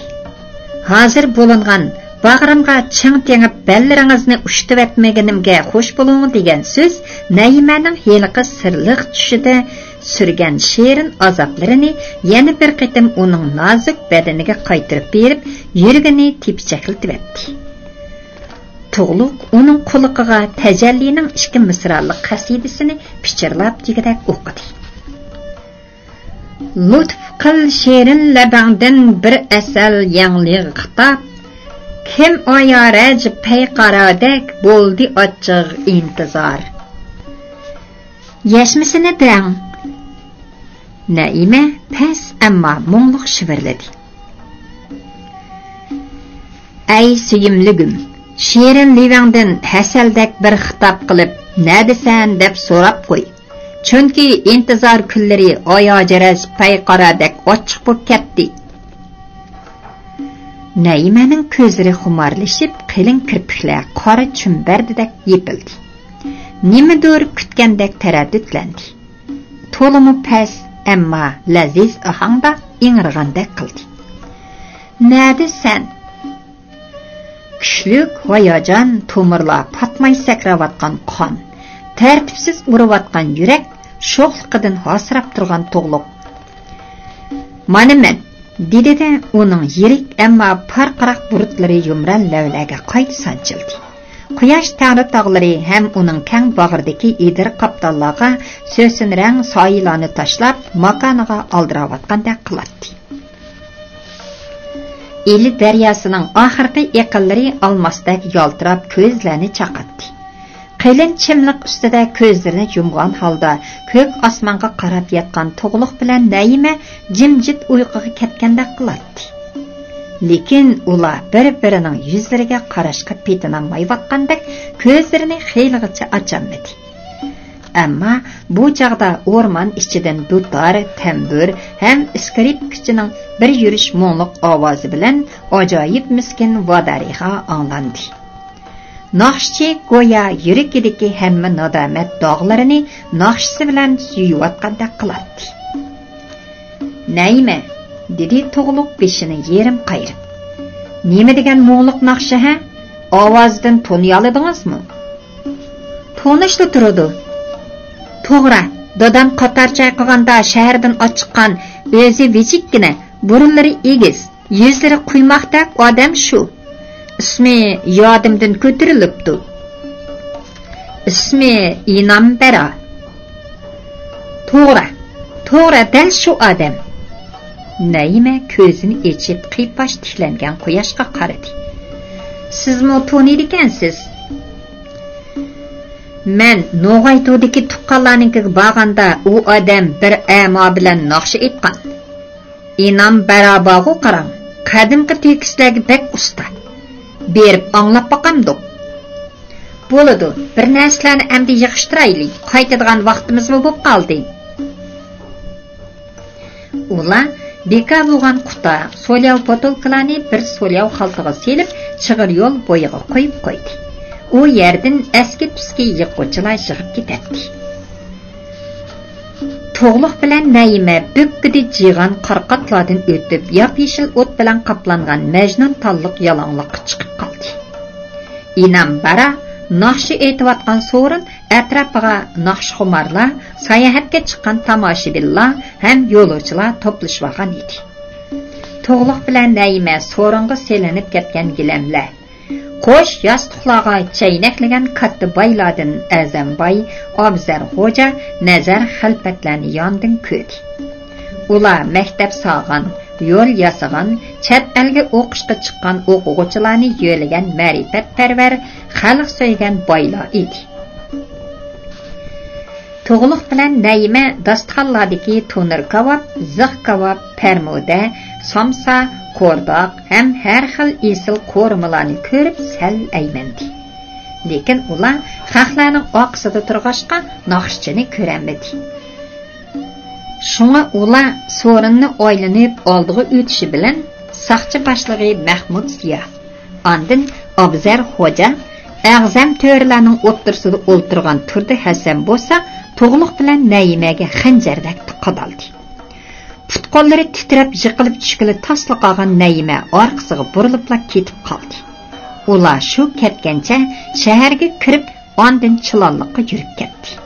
ھازىر بولۇنغان، «باغرىمغا چىڭ تېڭىپ، بەللىرىڭىزنى ئۇشتۇۋەتمىگىنىمگە خوش بولۇڭ» دېگەن سۆز نەيىمەنىڭ ھېلىقى سىرلىق چۈشىدە سۈرگەن شېرىن ئازابلىرىنى يەنە بىر قېتىم ئۇنىڭ نازۇك بەدىنىگە قايتۇرۇپ بېرىپ، يۈرىكىنى تېپىچەكلىتىۋەتتى. تۇغلۇق ئۇنىڭ قۇلىقىغا تەجەللىنىڭ ئىككى مىسرالىق قەسىدىسىنى پىچىرلاپ دېگۈدەك ئوقۇدى. لۇتۇپ قىل شېرىن لەبەڭدىن بىر ئەسەل يەڭلىغ خىتاب، كىم ئايارەج پەيقارادەك بولدى ئاچچىق ئىنتىزار. يەشمىسىنى دەڭ. نەئىمە پەس، ئەمما مۇڭلۇق شىۋىرلىدى. ئەي سۆيۈملۈگۈم، شېرىن لېۋىڭدىن ھەسەلدەك بىر خىتاب قىلىپ، نەدىسەن دەپ سوراپ قوي. چۈنكى ئىنتىزار كۈنلىرى ئاياجرەس پەيقارادەك ئاچچىق بولۇپ كەتتى. نەئىمەنىڭ كۆزلىرى خۇمارلىشىپ، قېلىن كىرپىكلەر قارا چۈمبەردىدەك يېپىلدى. نېمىدۇر كۈتكەندەك تەرەددۇتلەندى. تولىمۇ پەس، ئەمما لەزىز ئاھاڭدا ئىڭرىغاندەك قىلدى. نەدە سەن؟ كۈچلۈك ھاياجان تومۇرلار پاتماي سەكرەۋاتقان قان، تەرتىپسىز ئۇرۇۋاتقان يۈرەك شوخلۇقىدىن ھاسىراپ تۇرغان تۇغلۇق. مانا مەن، دېدى-دە، ئۇنىڭ يىرىك، ئەمما پارقىراق بۇرۇتلىرى يۇمران لەۋلەرگە قايتا سانچىلدى. قۇياش تەڭرىتاغلىرى ھەم ئۇنىڭ كەڭ باغرىدىكى ئېدىر قاپتاللارغا سۆسۈن رەڭ سايىلارنى تاشلاپ، ماكانىغا ئالدىراۋاتقاندەك قىلاتتى. ئىلى دەرياسىنىڭ ئاخىرقى ئېقىنلىرى ئالماستەك يالتىراپ كۆزلەرنى چاقاتتى. قېلىن چىملىق ئۈستىدە كۆزلىرىنى يۇمغان ھالدا كۆك ئاسمانغا قاراپ ياتقان تۇغلۇق بىلەن نەيىمە جىمجىت ئۇيقۇغا كەتكەندەك قىلاتتى. لېكىن ئۇلار بىر-بىرىنىڭ يۈزلىرىگە قاراشقا پېتىنالمايۋاتقاندەك كۆزلىرىنى خېلىغىچە ئاچالمىدى. ئەمما بۇ چاغدا ئورمان ئىچىدىن دۇتار، تەمبۇر ھەم ئىسكىرىپكىچىنىڭ بىر يۈرۈش مۇڭلۇق ئاۋازى بىلەن ئاجايىپ مىسكىن ۋادارىخا ئاڭلاندى. ناخشىچى گويا يۈرىكىدىكى ھەممە نادامەت داغلىرىنى ناخشىسى بىلەن سۆيۈۋاتقاندەك قىلاتتى. نەيىمە، دېدى تۇغلۇق بېشىنى يېرىم قايرىپ. نېمە دېگەن مۇڭلۇق ناخشا ھە؟ ئاۋازىدىن تونۇيالىدىڭىزمۇ؟ تونۇشلا تۇرىدۇ. توغرا، دادام قاتار چايقىغاندا شەھەردىن ئاچىققان، ئۆزى ۋىجىككىنە، بۇرۇنلىرى ئېگىز، يۈزلىرى قۇيماقتەك ئادەم شۇ. ئىسمى يادىمدىن كۆتۈرۈلۈپتۇ. ئىسمى ئىنامبەرا. توغرا، توغرا، دەل شۇ ئادەم. نەيىمە كۆزىنى ئېچىپ، قىيپاش تىكلەنگەن قۇياشقا قارىدى. سىزمۇ تونۇيدىكەنسىز. مەن نوغايتۇدىكى تۇغقانلارنىڭكىگە بارغاندا، ئۇ ئادەم بىر ئەما بىلەن ناخشا ئېيتقان. ئىنامبەرا بارغۇ قاراڭ، قەدىمكى تېكىستلەرگە بەك ئۇستا. بېرىپ ئاڭلاپ باقامدۇق؟ بولىدۇ، بىر نەرسىلەرنى ئەمدى يىغىشتۇرايلى، قايتىدىغان ۋاقتىمىزمۇ بولۇپ قالدى. ئۇلار بىكار بولغان قۇتا، سولياۋ پوتۇلكىلارنى بىر سولياۋ خالتىغا سېلىپ، چىغىر يول بويىغا قويۇپ قويدى. ئۇ يەردىن ئەسكى-تۈسكى يىغقۇچىلار يىغىپ كېتەتتى. تۇغلۇق بىلەن نەيىمە بۆككىدە جىغان قارقاتلاردىن ئۆتۈپ، ياپيېشىل ئوت بىلەن قاپلانغان مەجنۇن تاللىق يالاڭلىققا چىقىپ قالدى. ئىنامبەرا ناخشا ئېيتىۋاتقان سورۇن ئەتراپىغا ناخشىخۇمارلار، ساياھەتكە چىققان تاماشىبىنلار ھەم يولۇچىلار توپلىشىۋالغان ئىدى. تۇغلۇق بىلەن نەيىمە سورۇنغا سېلىنىپ كەتكەن گىلەملەر، قوش ياستۇقلارغا چەينەكلىگەن كاتتا بايلاردىن ئەزەم باي، ئابزەر خوجا نەزەر خەلپەتلەرنى ياندىن كۆردى. ئۇلار مەكتەپ سالغان، يول ياسىغان، چەت ئەلگە ئوقۇشقا چىققان ئوقۇغۇچىلارنى يۆلىگەن مەرىپەتپەرۋەر، خەلق سۆيگەن بايلار ئىدى. تۇغلۇق بىلەن نەيىمە داستىخانلاردىكى تونۇر كاۋاپ، زىخ كاۋاپ، پەرمۇدە، سامسا، قورداق ھەم ھەر خىل ئېسىل قورۇمىلارنى كۆرۈپ سەل ئەيمەندى. لېكىن ئۇلار خەقلەرنىڭ ئارقىسىدا تۇرغاچقا، ناخشىچىنى كۆرەلمىدى. شۇڭا ئۇلار سورۇننى ئايلىنىپ ئالدىغا ئۆتۈشى بىلەن، ساقچى باشلىقى مەخمۇت زىيا، ئاندىن ئابزەر خوجا، ئەغزەم تۆرىلەرنىڭ ئوتتۇرىسىدا ئولتۇرغان تۇردى ھەسەن بولسا، تۇغلۇق بىلەن نەيىمەگە خەنجەردەك قادالدى. پۇت-قوللىرى تىترەپ، يىقىلىپ چۈشكىلى تاسلا قالغان نەيىمە ئارقىسىغا بۇرۇلۇپلا كېتىپ قالدى. ئۇلار شۇ كەتكەنچە شەھەرگە كىرىپ، ئاندىن چىلانلىققا يۈرۈپ كەتتى.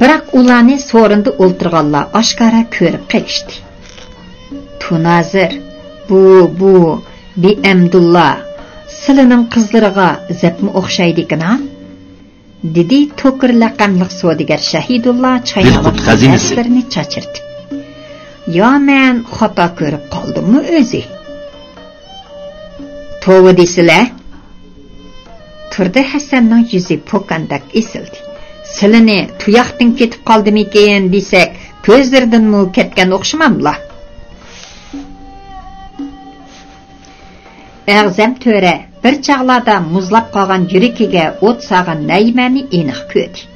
بىراق ئۇلارنى سورۇندا ئولتۇرغانلار ئاشكارا كۆرۈپ قېلىشتى. تۇنازىر، بۇ، بۇ، بىئەمدۇللا، سىلىنىڭ قىزلىرىغا زەپمۇ ئوخشايدىكىنا؟ دېدى توكۇر لەقەملىك سودىگەر شەھىدۇللا چايناۋاتقان دەرسلىرىنى چاچرىتىپ. يا مەن خاتا كۆرۈپ قالدىممۇ ئۆزى؟ توۋا دېسىلە! تۇردى ھەسەننىڭ يۈزى پوكاندەك ئېسىلدى. سىلىنى تۇياقتىن كېتىپ قالدىمىكىن دېسەك، كۆزلىرىدىنمۇ كەتكەن ئوخشىماملا؟ ئەغزەم تۆرە بىر چاغلاردا مۇزلاپ قالغان يۈرىكىگە ئوت سالغان نەيىمەنى ئېنىق كۆردى.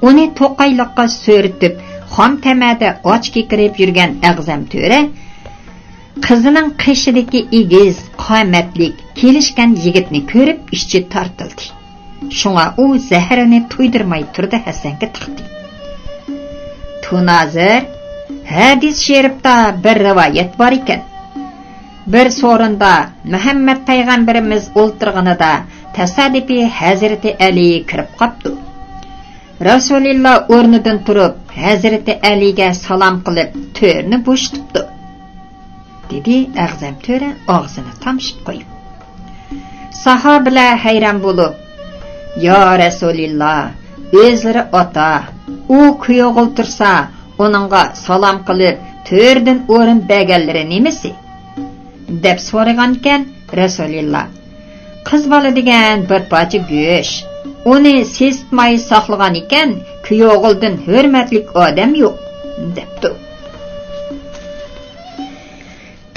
ئۇنى توقايلىققا سۆرىتىپ، خام تەمەدە ئاچ كېكىرىپ يۈرگەن ئەغزەم تۆرە قىزىنىڭ قېشىدىكى ئېگىز، قامەتلىك، كېلىشكەن يىگىتنى كۆرۈپ ئىچى تارتىلدى. شۇڭا ئۇ زەھىرىنى تۇيدۇرماي تۇردى ھەسەنگە تىقتى. تۇنازىر، ھەدىس شېرىپتا بىر رىۋايەت بار ئىكەن. بىر سورۇندا مۇھەممەد پەيغەمبىرىمىز ئولتۇرغىنىدا تاسادىپىي ھەزرىتى ئەلى كىرىپ قاپتۇ. رەسۇلىللا ئورنىدىن تۇرۇپ، ھەزرىتى ئەلىگە سالام قىلىپ، تۆرنى بوشىتىپتۇ، دېدى ئەغزەم تۆرە ئاغزىنى تامشىپ قويۇپ. ساھابىلەر ھەيران بولۇپ، يا رەسۇلىللا، ئۆزلىرى ئاتا، ئۇ كۈيئوغۇل تۇرسا، ئۇنىڭغا سالام قىلىپ، تۆردىن ئورۇن بەرگەنلىرى نېمىسى؟ دەپ سورىغانىكەن رەسۇلىللا. قىز بالا دېگەن بىر پارچە گۆش. ئۇنى سېسىتماي ساقلىغان ئىكەن، كۈيئوغۇلدىن ھۆرمەتلىك ئادەم يوق، دەپتۇ.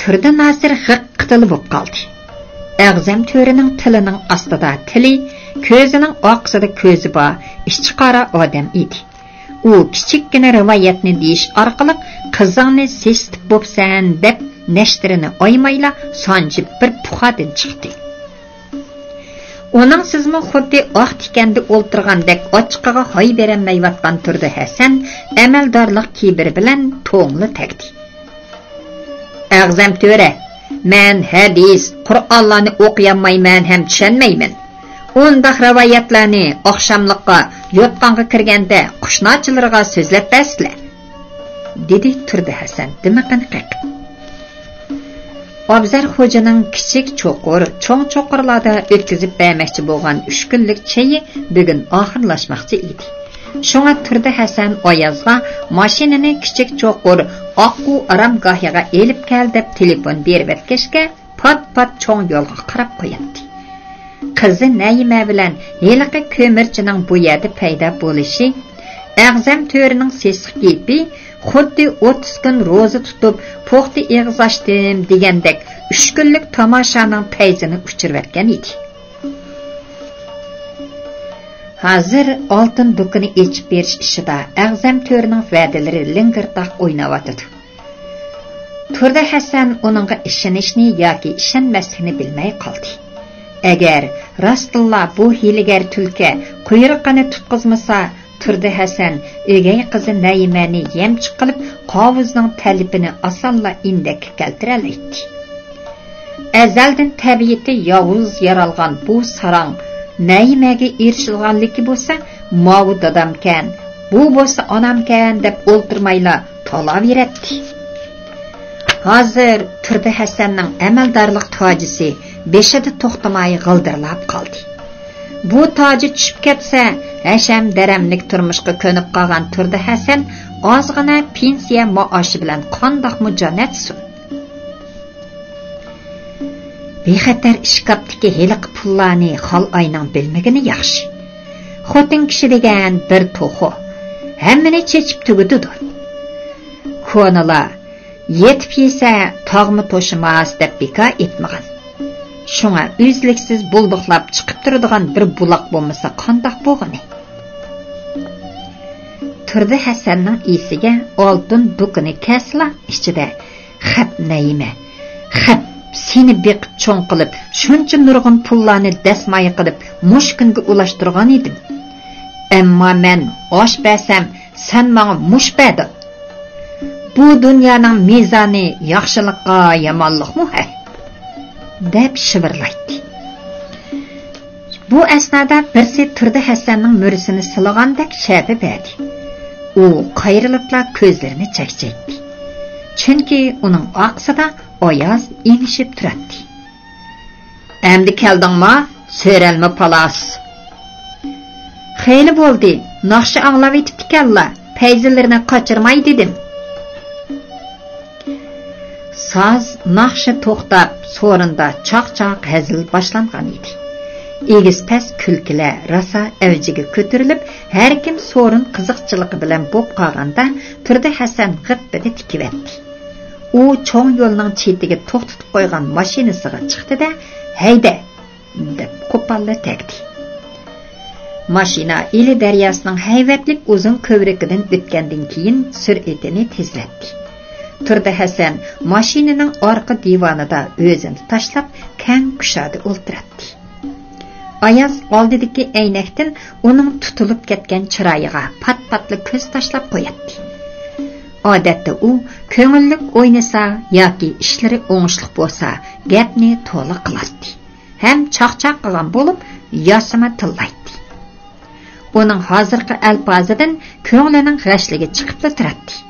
تۇردى ناسىر غىققىتىلا بولۇپ قالدى. ئەغزەم تۆرىنىڭ تىلىنىڭ ئاستىدا تىلى، كۆزىنىڭ ئارقىسىدا كۆزى بار، ئىچى قارا ئادەم ئىدى. ئۇ كىچىككىنە رىۋايەتنى دېيىش ئارقىلىق، قىزىڭنى سېسىتىپ بوپسەن دەپ، نەشتىرىنى ئايىمايلا سانجىپ بىر پۇخادىن چىقتى. ئۇنىڭسىزمۇ خۇددى ئاق تىكەندە ئولتۇرغاندەك ئاچچىقىغا ھاي بېرەلمەيۋاتقان تۇردى ھەسەن ئەمەلدارلىق كىبىرى بىلەن توڭلا تەگدى. ئەغزەم تۆرە، مەن ھەدىس، قۇرئانلارنى ئوقۇيالمايمەن ھەم چۈشەنمەيمەن. ئۇنداق رىۋايەتلەرنى ئاخشاملىققا يوتقانغا كىرگەندە قۇشناچىلىرىغا سۆزلەپ بەرسىلە، دېدى تۇردى ھەسەن دىمىقىنى قېقىپ. ئابزەر خوجىنىڭ كىچىك چوقۇر، چوڭ چوقۇرلاردا ئۆتكۈزۈپ بەرمەكچى بولغان ئۈچ كۈنلۈك چېيى بۈگۈن ئاخىرلاشماقچى ئىدى. شۇڭا تۇردى ھەسەن ئايازغا ماشىنىنى كىچىك چوقۇر ئاققۇ ئارامگاھىغا ئېلىپ كەل دەپ تېلېفون بېرىۋەتكەچكە، پات-پات چوڭ يولغا قاراپ قوياتتى. قىزى نەيىمە بىلەن ھېلىقى كۆمۈرچىنىڭ بۇ يەردە پەيدا بولۇشى، ئەغزەم تۆرىنىڭ سېسىق گېپى خۇددى ئوتتۇز كۈن روزا تۇتۇپ، پوختى ئېغىز ئاچتىم دېگەندەك ئۈچ كۈنلۈك تاماشانىڭ پەيزىنى ئۇچۇرۇۋەتكەن ئىدى. ھازىر ئالتۇن دۇكىنى ئېچىپ بېرىش ئىشىدا ئەغزەم تۆرىنىڭ ۋەدىلىرى لىڭگىرتاق ئويناۋاتىدۇ. تۇردى ھەسەن ئۇنىڭغا ئىشىنىشنى ياكى ئىشەنمەسلىكنى بىلمەي قالدى. ئەگەر راستتىنلا بۇ ھىيلىگەر تۈلكە قۇيرۇقىنى تۇتقۇزمىسا، تۇردى ھەسەن ئۆگەي قىزى نەيىمەنى يەمچۈك قىلىپ، قاۋۇزنىڭ تەلىپىنى ئاسانلا ئىندەككە كەلتۈرەلەيتتى. ئەزەلدىن تەبىئىتى ياۋۇز يارالغان بۇ ساراڭ نەيىمەگە ئېرىشىدىغانلىكى بولسا، ماۋۇ دادامكەن، بۇ بولسا ئانامكەن دەپ ئولتۇرمايلا تالاۋېرەتتى. ھازىر تۇردى ھەسەننىڭ ئەمەلدارلىق تاجىسى بېشىدا توختىماي غىلدىرلاپ قالدى. بۇ تاجى چۈشۈپ كەتسە، ھەشەم-دەرەملىك تۇرمۇشقا كۆنۈپ قالغان تۇردى ھەسەن ئازغىنە پېنسىيە مائاشى بىلەن قانداقمۇ جان ئەتسۇن؟ بىخەتەر ئىشكاپتىكى ھېلىقى پۇللارنى خالئاينىڭ بىلمىگىنى ياخشى. خوتۇن كىشى دېگەن بىر توخۇ، ھەممىنى چېچىپ تۈگىتىدۇ. كونىلار، «يېتىپ يېسە، تاغمۇ توشىماس» دەپ بىكار ئېيتمىغان. شۇڭا ئۈزلۈكسىز بۇلدۇقلاپ چىقىپ تۇرىدىغان بىر بۇلاق بولمىسا قانداق بولغىنى؟ تۇردى ھەسەننىڭ ئېسىگە ئالتۇن دۇكىنى كەلسىلا، ئىچىدە: «خەپ نەيمە، خەپ، سېنى بېقىپ چوڭ قىلىپ، شۇنچە نۇرغۇن پۇللارنى دەسمايە قىلىپ مۇشۇ كۈنگە ئۇلاشتۇرغان ئىدىم. ئەمما مەن ئاش بەرسەم، سەن ماڭا مۇش بەردىڭ. بۇ دۇنيانىڭ مىزانى ياخشىلىققا يامانلىقمۇ ھە؟» دەپ شىۋىرلايتتى. بۇ ئەسنادا بىرسى تۇردى ھەسەننىڭ مۈرىسىنى سىلىغاندەك شەپە بەردى. ئۇ قايرىلىپلا كۆزلىرىنى چەكچەيتتى. چۈنكى ئۇنىڭ ئارقىسىدا ئاياز ئېڭىشىپ تۇراتتى. «ئەمدى كەلدىڭما، سۆرەلمە پالاس؟» «خېلى بولدى، ناخشا ئاڭلاۋېتىپتىكەنلا، پەيزىلىرىنى قاچۇرماي» دېدىم. ساز، ناخشا توختاپ، سورۇندا چاقچاق، ھەزىل باشلانغان ئىدى. ئېگىز-پەس كۈلكىلەر راسا ئەۋجىگە كۆتۈرۈلۈپ، ھەركىم سورۇن قىزىقچىلىقى بىلەن بوپ قالغاندا، تۇردى ھەسەن غىپپىدە تىكىۋەتتى. ئۇ چوڭ يولنىڭ چېتىگە توختىتىپ قويغان ماشىنىسىغا چىقتى-دە، «ھەيدە!» دەپ قوپاللا تەگدى. ماشىنا ئىلى دەرياسىنىڭ ھەيۋەتلىك ئۇزۇن كۆۋرۈكىدىن ئۆتكەندىن كېيىن، سۈرئىتىنى تېزلەتتى. تۇردى ھەسەن ماشىنىنىڭ ئارقا دىۋانىدا ئۆزىنى تاشلاپ، كەڭ كۇشادە ئولتۇراتتى. ئاياز ئالدىدىكى ئەينەكتىن ئۇنىڭ تۇتۇلۇپ كەتكەن چىرايىغا پات-پاتلا كۆز تاشلاپ قوياتتى. ئادەتتە ئۇ كۆڭۈللۈك ئوينىسا ياكى ئىشلىرى ئوڭۇشلۇق بولسا، گەپنى تولا قىلاتتى ھەم چاقچاق قىلغان بولۇپ، ياسىما تىللايتتى. ئۇنىڭ ھازىرقى ئەلپازىدىن كۆڭلىنىڭ غەشلىكى چىقىپلا تۇراتتى.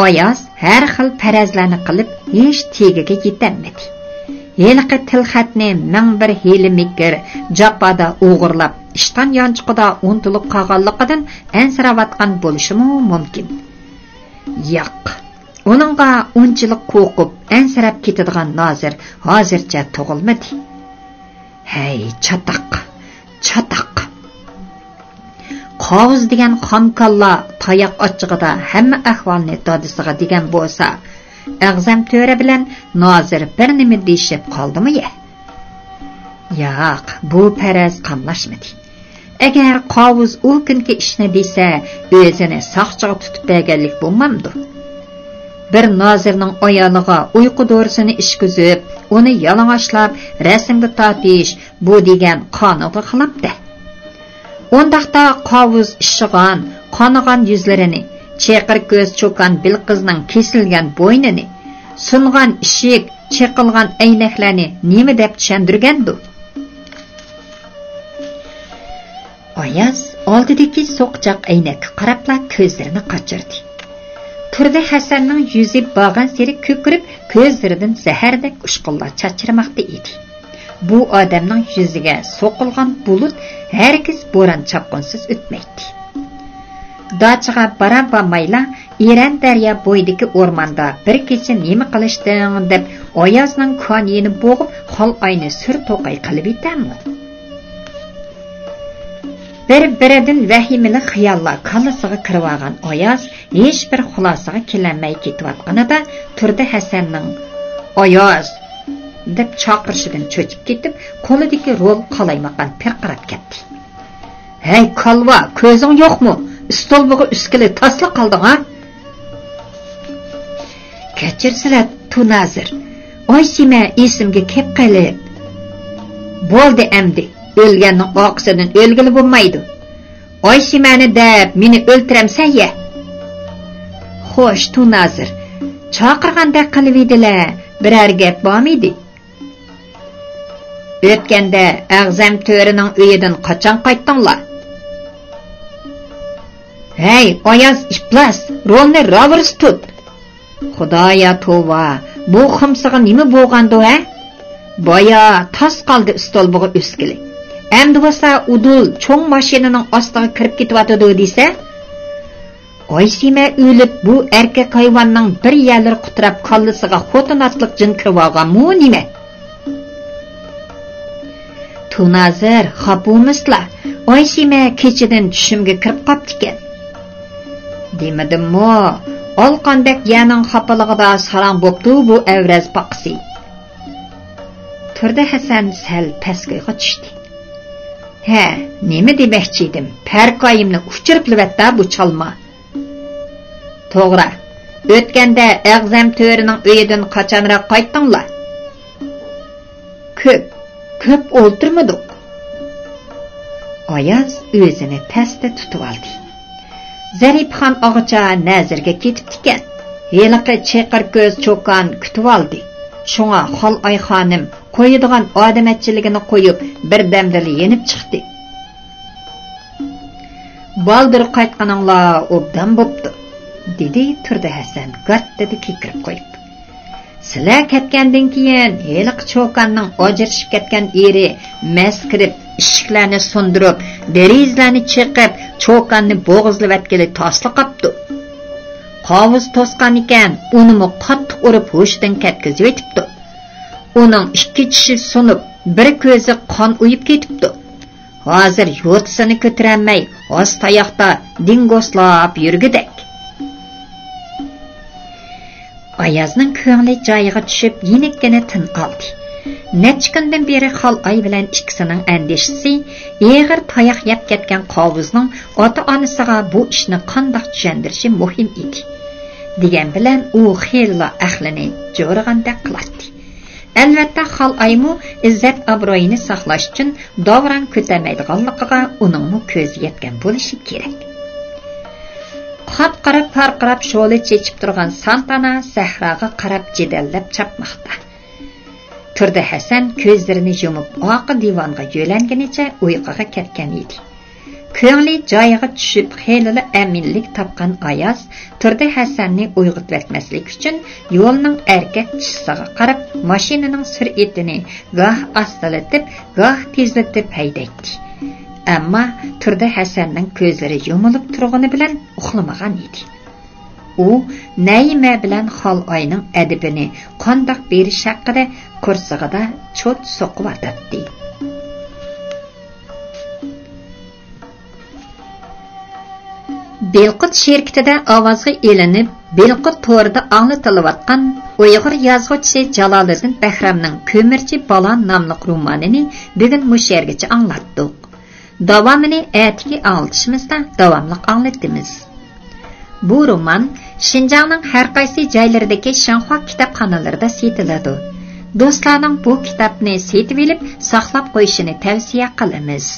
ئاياز ھەر خىل پەرەزلەرنى قىلىپ، ھېچ تېگىگە يېتەلمىدى. ھېلىقى تىلخەتنى مىڭ بىر ھىيلە-مىكىر، جاپادا ئوغرىلاپ، ئىشتان يانچۇقىدا ئۇنتۇلۇپ قالغانلىقىدىن ئەنسىرەۋاتقان بولۇشىمۇ مۇمكىن. ياق، ئۇنىڭغا ئۇنچىلىك قورقۇپ، ئەنسىرەپ كېتىدىغان نازىر ھازىرچە تۇغۇلمىدى. ھەي، چاتاق، چاتاق! قاۋۇز دېگەن خام كاللا تاياق ئاچچىقىدا ھەممە ئەھۋالنى دادىسىغا دېگەن بولسا، ئەغزەم تۆرە بىلەن نازىر بىر نېمە دېيىشىپ قالدىمۇ يە؟ ياق، بۇ پەرەز قاملاشمىدى. ئەگەر قاۋۇز ئۇ كۈنكى ئىشنى دېسە، ئۆزىنى ساقچىغا تۇتۇپ بەرگەنلىك بولمامدۇ؟ بىر نازىرنىڭ ئايالىغا ئۇيقۇ دورىسىنى ئىچكۈزۈپ، ئۇنى يالىڭاچلاپ رەسىمگە تارتىش، بۇ دېگەن قانۇنغا خىلاپ-دە. ئۇنداقتا قاۋۇز ئىششىغان، قانىغان يۈزلىرىنى، چېقىر كۆز چوكان بېلىققىزنىڭ كېسىلگەن بوينىنى، سۇنغان ئىشىك، چېقىلغان ئەينەكلەرنى نېمە دەپ چۈشەندۈرگەندۇ؟ ئاياز ئالدىدىكى سوقىچاق ئەينەككە قاراپلا كۆزلىرىنى قاچۇردى. تۇردى ھەسەننىڭ يۈزى بارغانسېرى كۆكىرىپ، كۆزلىرىدىن زەھەردەك ئۇچقۇنلار چاچرىماقتا ئىدى. بۇ ئادەمنىڭ يۈزىگە سوقۇلغان بۇلۇت ھەرگىز بوران-چاپقۇنسىز ئۆتمەيتتى. داچىغا بارا-بارمايلا، ئېرەن دەريا بويىدىكى ئورماندا بىر كېچە نېمە قىلىشتىڭ دەپ، ئايازنىڭ كانىيىنى بوغۇپ، خالئاينى سۈر توقاي قىلىۋېتەمۇ؟ بىر-بىرىدىن ۋەھىمىلىك خىياللار كاللىسىغا كىرىۋالغان ئاياز ھېچبىر خۇلاسىغا كېلەلمەي كېتىۋاتقىنىدا، تۇردى ھەسەننىڭ «ئاياز!» دەپ چاقىرىشىدىن چۆچۈپ كېتىپ، قولىدىكى رول قالايمىقان پىرقىراپ كەتتى. «ھەي، كالۋا، كۆزۈڭ يوقمۇ؟ ئىستولبىغا ئۈسكىلى تاسلا قالدىڭ ھا؟» «كەچۈرسىلە، تۇنازىر، ئايشىمە ئېسىمگە كەپ قېلىپ.» «بولدى ئەمدى، ئۆلگەننىڭ ئارقىسىدىن ئۆلگىلى بولمايدۇ. ئايشىمەنى دەپ مېنى ئۆلتۈرەمسەن يە؟» «خوش، تۇنازىر، چاقىرغاندەك قىلىۋىدىلە، بىرەر گەپ بارمىدى؟» «ئۆتكەندە ئەغزەم تۆرىنىڭ ئۆيىدىن قاچان قايتتىڭلار؟» «ھەي، ئاياز ئىپلاس، رولنى راۋۇرۇس تۇت!» خۇدايا توۋا، بۇ خۇمسىغا نېمە بولغاندۇ ھە؟ بايا تاس قالدى ئىستولبىغا ئۆسكىلى. ئەمدى بولسا ئۇدۇل چوڭ ماشىنىنىڭ ئاستىغا كىرىپ كېتىۋاتىدۇ دېسە، ئايسىمە ئۆلۈپ، بۇ ئەركەك ھايۋاننىڭ بىر يەرلىرى قۇتراپ، كاللىسىغا خوتۇن ئاتلىق جىن كىرىۋالغانمۇ نېمە؟ تۇنازىر خاپا بولمىسىلا، ئايسىمە كېچىدىن چۈشۈمگە كىرىپ قاپتىكەن. دېمىدىممۇ، ئالقاندەك يەرنىڭ خاپىلىقىدا ساراڭ بوپتۇ بۇ ئەۋرەز پاقىسى. تۇردى ھەسەن سەل پەسكويغا چۈشتى. ھە، نېمە دېمەكچى ئىدىم، پەرقايىمنى ئۇچۇرۇپلىۋەتتە بۇ چالما. توغرا، ئۆتكەندە ئەغزەم تۆرىنىڭ ئۆيىدىن قاچانراق قايتتىڭلار؟ كۆپ، كۆپ ئولتۇرمىدۇق. ئاياز ئۆزىنى تەستە تۇتۇۋالدى. زەرىپخان ئاغىچا نەزىرگە كېتىپتىكەن. ھېلىقى چېقىر كۆز چوكان كۈتۈۋالدى. شۇڭا خالئاي خانىم قويىدىغان ئادەمەتچىلىكىنى قويۇپ، بىردەمدىلا يېنىپ چىقتى. بالدۇر قايتقىنىڭلار ئوبدان بوپتۇ، دېدى تۇردى ھەسەن گاتتىدا كېكىرىپ قويۇپ. سىلەر كەتكەندىن كېيىن ھېلىقى چوكاننىڭ ئاجرىشىپ كەتكەن ئېرى مەست كىرىپ، ئىشىكلەرنى سۇندۇرۇپ، دېرىزىلەرنى چېقىپ، چوكاننى بوغۇزلىۋەتكىلى تاسلا قاپتۇ. قاۋۇز توسقان ئىكەن، ئۇنىمۇ قاتتىق ئۇرۇپ ھوشىدىن كەتكۈزۈۋېتىپتۇ. ئۇنىڭ ئىككى چىشى سۇنۇپ، بىر كۆزى قان ئۇيۇپ كېتىپتۇ. ھازىر يوتىسىنى كۆتۈرەلمەي، ھاس تاياقتا دىڭگوسلاپ يۈرگۈدەك. ئايازنىڭ كۆڭلى جايىغا چۈشۈپ، يېنىككىنە تىن ئالدى. نەچچە كۈندىن بېرى خالئاي بىلەن ئىككىسىنىڭ ئەندىشىسى ئېغىر تاياق يەپ كەتكەن قاۋۇزنىڭ ئاتا-ئانىسىغا بۇ ئىشنى قانداق چۈشەندۈرۈشى مۇھىم ئىدى. دېگەن بىلەن ئۇ خېلىلا ئەقلىنى جورىغاندەك قىلاتتى. ئەلۋەتتە، خالئايمۇ ئىززەت-ئابرۇيىنى ساقلاش ئۈچۈن داۋراڭ كۆتەرمەيدىغانلىقىغا ئۇنىڭمۇ كۆزى يەتكەن بولۇشى كېرەك. قاپقارا پارقىراپ شولە چېچىپ تۇرغان سانتانا سەھراغا قاراپ جېدەللەپ چاپماقتا. تۇردى ھەسەن كۆزلىرىنى يۇمۇپ ئارقا دىۋانغا يۆلەنگىنىچە ئۇيقۇغا كەتكەن ئىدى. كۆڭلى جايىغا چۈشۈپ، خېلىلا ئەمىنلىك تاپقان ئاياز تۇردى ھەسەننى ئويغىتىۋەتمەسلىك ئۈچۈن يولنىڭ ئەركەك چىشىسىغا قاراپ ماشىنىنىڭ سۈرئىتىنى گاھ ئاستىلىتىپ، گاھ تېزلىتىپ ھەيدەيتتى. ئەمما تۇردى ھەسەننىڭ كۆزلىرى يۇمۇلۇپ تۇرغىنى بىلەن ئۇخلىمىغان ئىدى. ئۇ نەيىمە بىلەن خالئاينىڭ ئەدىپىنى قانداق بېرىش ھەققىدە قورسىقىدا چوت سوقۇۋاتاتتى. بېلقۇت شىركىتىدە ئاۋازغا ئېلىنىپ، بېلقۇت تورىدا ئاڭلىتىلىۋاتقان ئۇيغۇر يازغۇچىسى جالالىدىن بەھرامنىڭ كۆمۈرچى بالا ناملىق رومانىنى بۈگۈن مۇشۇ يەرگىچە ئاڭلاتتۇق. داۋامىنى ئەتىكى ئاڭلىتىشىمىزدا داۋاملىق ئاڭلىتىمىز. بۇ رومان شىنجاڭنىڭ ھەر قايسى جايلىرىدىكى شىنخۇا كىتابخانىلىرىدا سېتىلىدۇ. دوستلارنىڭ بۇ كىتابنى سېتىۋېلىپ ساقلاپ قويۇشىنى تەۋسىيە قىلىمىز.